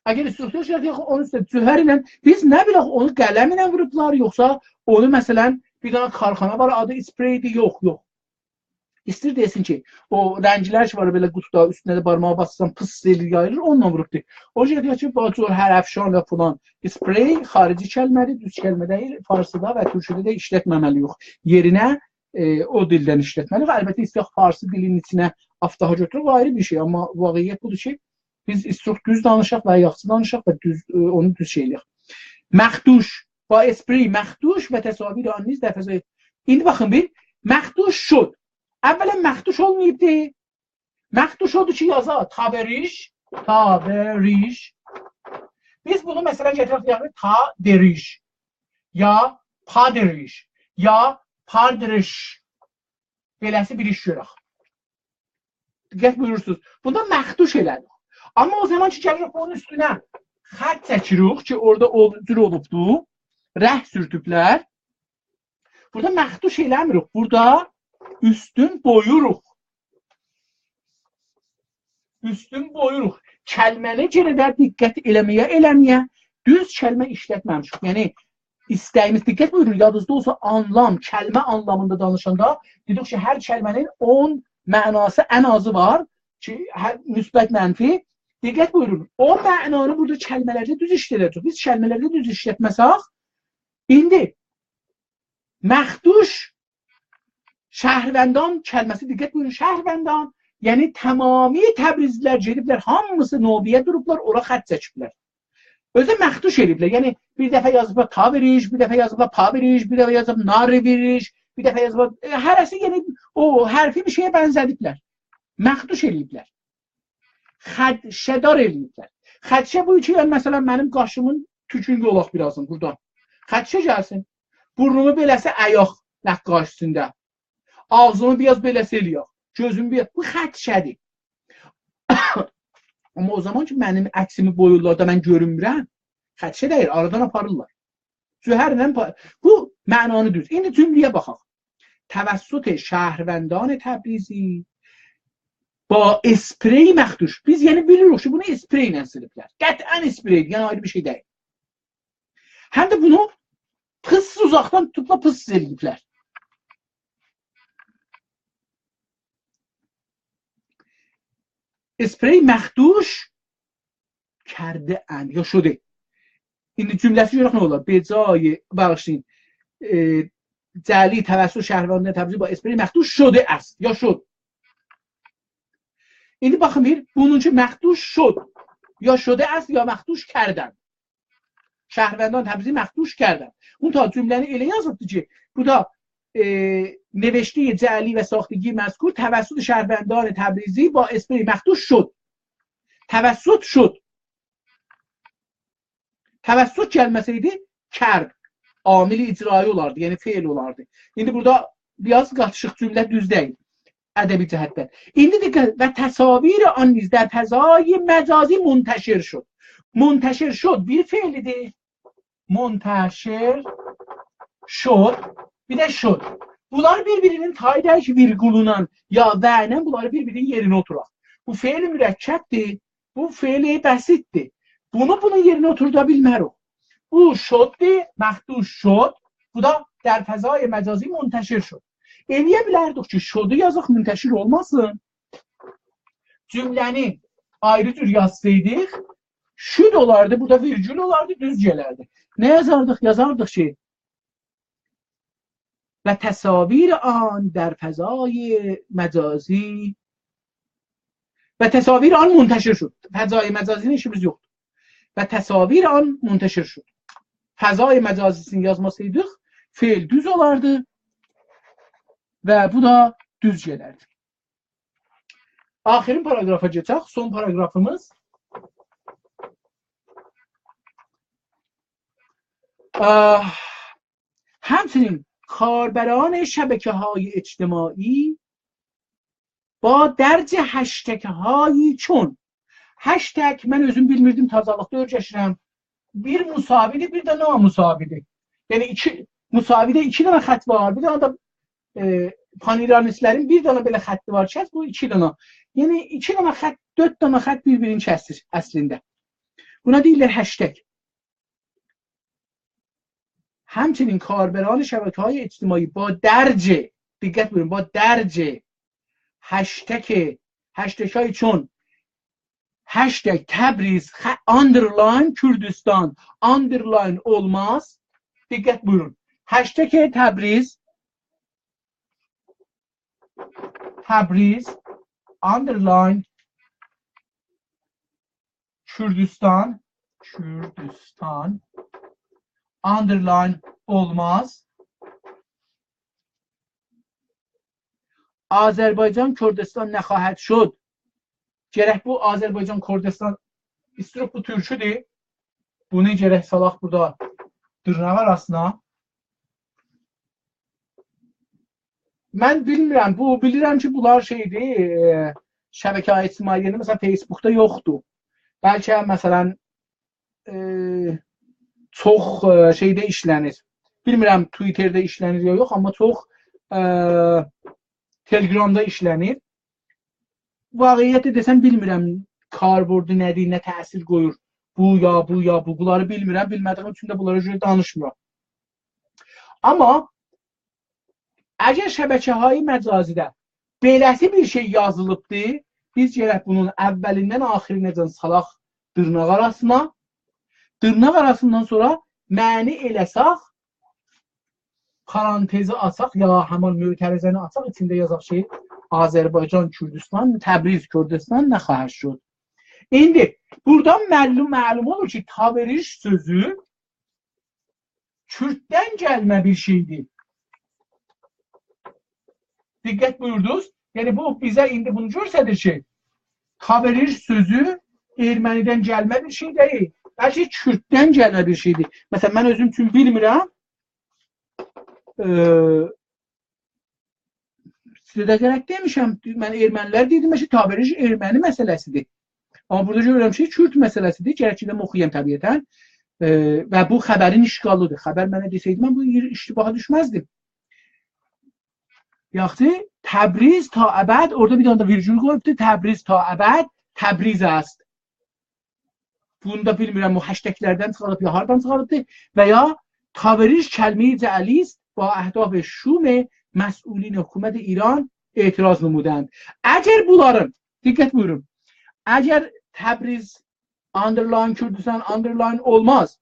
اگر ایستیرسن، یاخود اونون اوسته جوهر ایله، بیز نه بیلک، اونو قلم ایله ووروبلار، یوخسا اونو، مثلا، بیر دنه کارخانا وار، آدی اسپری‌دیر، یوخ، یوخ. ایستیر دئسین کی، او رنگلر کی وار، بئله قوطودا اوستونه ده بارماغی باسسان، پیس ائلیر، یاییلیر، اونونلا ووروبدور. او گئدیر کی، باجور، هر افشان و فلان. اسپری خارجی کلمه‌دیر، دوز کلمه دئییل. فارسیدا و تورکیده ده ایشلتمه‌مه‌لی‌ییک. یئرینه، ائ، او دیلدن ایشلتمه‌لی‌ییک. البته، ایسته‌یک فارسی دیلین ایچینه آفتاحا گؤتورک، او آیری بیر شئی. آمما واقعیت بودور کی، بیز ایستیریک دوز دانیشاق و یاخشی دانیشاق و دوز، ائ، اونو دوز شئی ائله‌یک. مخدوش، با اسپری مخدوش و تصاویر آن نیز در فضای. ایندی باخین بیر، مخدوش شد. اولاً مخدوش اولماییبدی. مخدوش اودور کی، یازا تاوریژ، تاوریژ. بیز بونو، مثلا، گتیرک، یعنی تادریژ، یا پادریژ، یا پادریش. بئله‌سی بیر ایش گؤرک. دقت بویورورسونوز. بوندا مخدوش ائله‌دیک. آمما او زامان کی، گلیریک بونون اوستونه خط چکیریک کی، اورادا او جور اولوبدو، رنگ سورتوبلر. بورادا مخدوش ائله‌میریک. بورادا اوستون بویوروق. اوستون بویوروق. کلمه‌نی یئنه ده دقت ائله‌مه‌یه، ائله‌مه‌یه دوز کلمه ایشلتمه‌میشیک. یعنی، ایسته‌ییمیز، دقت بویورون، یادینیزدا اولسا، آنلام، کلمه آنلامیندا دانیشاندا دئدیک کی، هر کلمه‌نین اون معناسی ان آزی وار کی، هر، مثبت، منفی. دقت بویورون، او معنانی بورادا کلمه‌لرده دوز ایشلده‌جک. بیز کلمه‌لرده دوز ایشلتمه‌سک، ایندی مخدوش شهروندان کلمه‌سی، دقت بویورون، شهروندان، یعنی تمامی تبریزلی‌لر گئدیبلر، هامیسی نوبه‌یه دوروبلار، اورا خط چکیبلر. اؤزو مخدوش ائله‌ییبلر. یعنی بیر دفعه یازیبلار تاوریژ، بیر دفعه یازیبلار پاوریژ، بیر دفعه یازیبلار ناریویریژ، بیر دفعه یازیبلار، ائ، هره‌سی، یعنی او حرفی بیر شئیه بنزه‌دیبلر. مخدوش ائله‌ییبلر. خدشه‌دار ائله‌ییبلر. خدشه بو کی، یعنی، مثلا، منیم قاشیمین توکون یولاق بیر آزین بورادان. خدشه گلسین. بورنومو بئله‌سی ائله‌یک نقاشی اوستونده. آغزیمی بیر آز بئله‌سی ائله‌یک. گؤزومو بیر آز، بو خدشه‌دیر. آمما او زامان کی، منیم عکسیمی قویورلار دا، من گؤرونمورم، خدشه دئییل، آرادان آپاریرلار. جوهرله پا-، بو معنانی دوز. ایندی جمله‌یه باخاق. توسط شهروندان تبریزی با اسپری مخدوش. بیز، یعنی، بیلیریک کی، بونو اسپری ایله سیلیبلر. قطعا اسپری، یعنی آیری بیر شئی دئییل. هم ده بونو پیس، اوزاقدان توتوبلا پیس ائله‌ییبلر. اسپری مخدوش کرده‌اند یا شده. ایندی جمله‌سی گؤرک نه اولار. به جای، باغیشلایین، ائ، جعلی توسط شهروندان تبریزی با اسپری مخدوش شده است یا شد. ایندی باخین بیر، بونون کی مخدوش شد، یا شده است یا مخدوش کردند. شهروندان تبریزی مخدوش کردند. اون تا جمله‌نی ائله یازیبدی کی، بو دا، ائ، نوشتهٔ جعلی و ساختگی مذکور توسط شهروندان تبریزی با اسپری مخدوش شد. توسط شد. توسط گلمه‌سه‌یدی، کرد. عامل اجرایی اولاردی، یعنی فعل اولاردی. ایندی بورادا بیر آز قاتیشیق، جمله دوز دئییل ادبی جهتدن. ایندی دقت، و تصاویر آن نیز در فضای مجازی منتشر شد. منتشر شد بیر فعلیدیر. منتشر شد، بیر ده شد. بونلار بیر-بیری‌نین تایی دئییل کی، ویرگولونان یا «و» ایله بونلاری بیر-بیری‌نین یئرینه اوتوراق. بو فعل مرکب‌دیر، بو فعل بسیط‌دیر. بونو بونون یئرینه اوتوردا بیلمه‌ریک. بو «شد»دیر، مخدوش «شد». بو دا «در فضای مجازی منتشر شد». ائلیه بیلردیک کی، «شد»و یازاق، منتشر اولماسین. جمله‌نی آیری جور یازسایدیق، «شد» اولاردی، بورادا ویرگول اولاردی، دوز گلردی. نه یازاردیق؟ یازاردیق کی، «و تصاویر آن در فضای مجازی»، «و تصاویر آن منتشر شد». فضای مجازی‌نین ایشیمیز یوخدور. «و تصاویر آن منتشر شد». فضای مجازی‌سینی یازماسایدیق، فعل دوز اولاردی و بو دا دوز گلردی. آخرین پاراگرافا کئچک، سون پاراگرافیمیز. آه، همچنین کاربران شبکه‌های اجتماعی با درج هشتگ‌هایی چون، هشتگ، من اؤزوم بیلمیردیم، تازالیقدا اؤیرشیرم. بیر مساوی‌دیر، بیر ده نامساوی‌دیر. یعنی ایکی، مساوی‌ده ایکی دنه خط وار، بیر دنه ده، ائ، پان‌ایرانیست‌لرین بیر دنه بئله خطی وار کی، بو ایکی دنه. یعنی ایکی دنه خط، دؤرد دنه خط بیر-بیرینی کسیر اصلینده. بونا دئییرلر هشتگ. همچنین کاربران شبکه‌های اجتماعی با درج، دقت بویورون، با درج هشتگ، هشتگ‌های چون، هشتگ تبریز، خ-، underline کردستان، underline اولماز. دقت بویورون. هشتگ تبریز، تبریز، underline کردستان، کردستان، underline اولماز. آذربایجان کردستان نخواهد شد. گرک بو آذربایجان کردستان، ایستیروخ بو تورکودور. بونو گرک سالاق بورادا دیرناق آراسینا. من بیلمیرم، بو، بیلیرم کی، بونلار شئیدیر، ائ، شبکه اجتماعی، یعنی، مثلا، فیس‌بوکدا یوخدور. بلکه، مثلا، ائ، چوخ، ائ، شئیده ایشله‌نیر. بیلمیرم، توییترده ایشله‌نیر یا یوخ، آمما چوخ، ائ، تلگرامدا ایشله‌نیر. واقعیتی دئسم، بیلمیرم، کاربردو نه‌دیر، نه تأثیر قویور. بو یا بو یا بو، بونلاری بیلمیرم، بیلمه‌دیییم اوچون ده بونلارا گؤره دانیشمیرام. آمما اگر شبکه‌های مجازی‌ده بئله‌سی بیر شئی یازیلیبدی، بیز گرک بونون اولیندن آخیرینه‌جن سالاق دیرناق آراسینا. دیرناق آراسیندان سونرا معنی ائله‌سک، پارانتزی آچاق، یا همان معترضه‌نی آچاق، ایچینده یازاق کی، آذربایجان کردستان، تبریز کردستان نخواهد شد. ایندی بورادا معلوم، معلوم اولور کی، تاوریژ سؤزو کورددن گلمه بیر شئیدیر. دقت بویوردونوز؟ یعنی، بو بیزه ایندی بونو گؤستریر کی، تاوریژ سؤزو ارمنی‌دن گلمه بیر شئی دئییل، بلکه کورددن گلمه بیر شئیدیر. مثلا، من اؤزوم اوچون بیلمیرم، ائ، سیزه ده گرک دئمیشم، من ارمنی‌لر دئییردیم کی، تاوریژ ارمنی مسئله‌سیدیر. آمما بورادا گؤرورم کی، کورد مسئله‌سیدیر. گرک کی ده اوخویام طبیعتا. ائ، و بو خبرین اشکالیدیر. خبر منه دئسه‌یدی، من بو اشتباها دوشمزدیم. یاخشی، تبریز تا ابد، اورادا بیر دنه ده ویرگول قویوبدور. تبریز تا ابد تبریز است. بونو دا بیلمیرم، او هشتگ‌لردن چیخاریب، یا هاردان چیخاریبدیر. و یا تاوریژ کلمه‌ی جعلی است، با اهداف شوم مسئولین حکومت ایران اعتراض نمودند. اگر بونلارین، دقت بویورون، اگر تبریز، underline کوردستان، underline اولماز،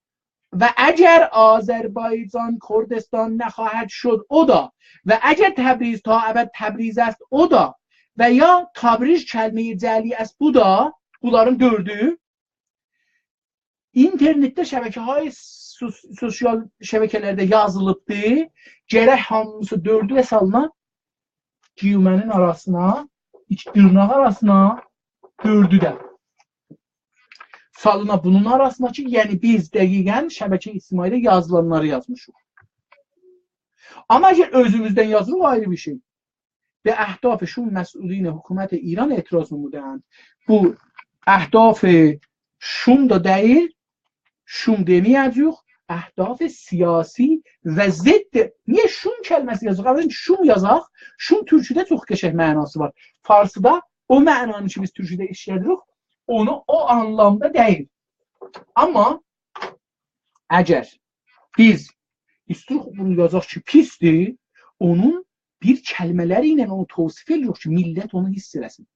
و اگر آذربایجان کردستان نخواهد شد، او دا، و اگر تبریز تا ابد تبریز است، او دا، و یا تاوریژ کلمه‌ی جعلی است، بو دا، بونلارین دؤردو اینترنتده، شبکه‌های سوس-، سوسیال شبکه‌لرده یازیلیبدی. گرک هامیسی دؤردو ده سالینا گیومه‌نین آراسینا، ایکی دیرناق آراسینا، دؤردو ده سالینا بونون آراسینا کی، یعنی بیز دقیقا شبکه اجتماعی‌ده یازیلانلاری یازمیشیق. آمما اگر اؤزوموزدن یازیریق، او آیری بیر شئی. به اهداف شوم مسئولین حکومت ایران اعتراض نمودند. بو اهداف شوم دا دئییل، شوم دئمه‌یه‌جه‌ییک، اهداف سیاسی و ضد. نییه شوم کلمه‌سی یازیریق؟ اولا شوم یازاق، شوم تورکوده چوخ قشنگ معناسی وار. فارسیدا او معنانی کی، بیز تورکوده ایشله‌دیریک، اونو او آنلامدا دئییل. آمما اگر بیز ایستیریک بونو یازاق کی، پیسدیر، اونون بیر کلمه‌لری ایله اونو توصیف ائدیریک کی، میللت اونو حیس ائله‌سین.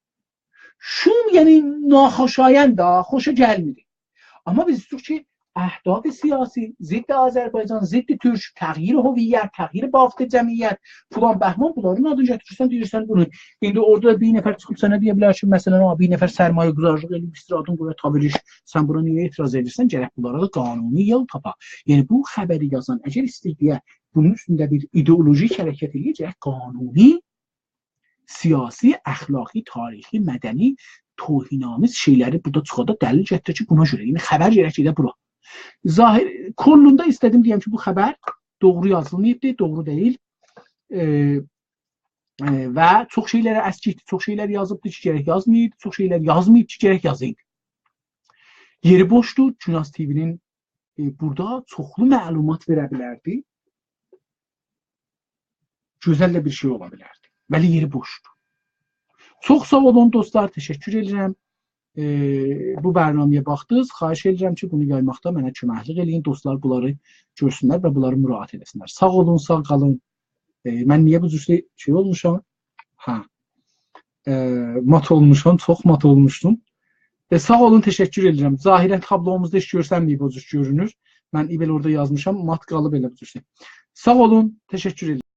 شوم، یعنی ناخوشایند دا، خوشا گلمیر. آمما بیز ایستیریک کی، اهداف سیاسی، ضد آذربایجان، ضد تورک، تغییر هویت، تغییر بافت جمعیت، فلان بهمان، بونلارین آدینی گتیریرسن، دئییرسن بونو. ایندی اورادا دا بیر نفر چیخیب سنه دئیه بیلر کی، مثلا، ها، بیر نفر سرمایه‌گذارلیق ائله‌ییب، ایستیر آدین قویا تاوریش، سن بونا نییه اعتراض ائدیرسن؟ گرک بونلارا دا قانونی یول تاپا. یعنی، بو خبری یازان، اگر ایسته‌ییر دئیه بونون اوستونده بیر ایدئولوژی حرکت ائله‌یه، گرک قانونی، سیاسی، اخلاقی، تاریخی، مدنی، توهین‌آمیز شئیلری بورادا چیخادا، دلیل گتیره کی، بونا گؤره. یعنی، خبر گرک گئده بورا. ظاهر، کلّوندا ایسته‌دیم دئیم کی، بو خبر دوغرو یازیلماییبدی، دوغرو دئییل. ائ، ائ، و چوخ شئیلری اسکیکدیر، چوخ شئیلر یازیبدیر کی، گرک یازمایایدی، چوخ شئیلر یازماییب کی، گرک یازایدی. یئری بوشدور، گوناز تی‌وی‌نین، ائ، بورادا چوخلو معلومات وئره بیلردی. گؤزل ده بیر شئی اولا بیلردی. ولی یئری بوشدور. چوخ ساغ اولون دوستلار، تشکر ائدیرم. ائ، بو برنامه‌یه باخدینیز. خواهش ائدیرم کی، بونو یایماقدا منه کؤمکلیک ائله‌یین. دوستلار بونلاری گؤرسونلر و بونلاری مراجعت ائتسینلر. ساغ اولون، ساغ قالین. ائ، من نییه بو جور شئی، شئی اولموشام؟ هه. ائ، مات اولموشام، چوخ مات اولموشدوم. ائ، ساغ اولون، تشکر ائدیرم. ظاهرا تابلوموزدا هئچ گؤرسنمه‌ییب او جور گؤرونور. من ایول اورادا یازمیشام، مات قالیب ائله بو جور شئی. ساغ اولون، تشکر ائدیرم.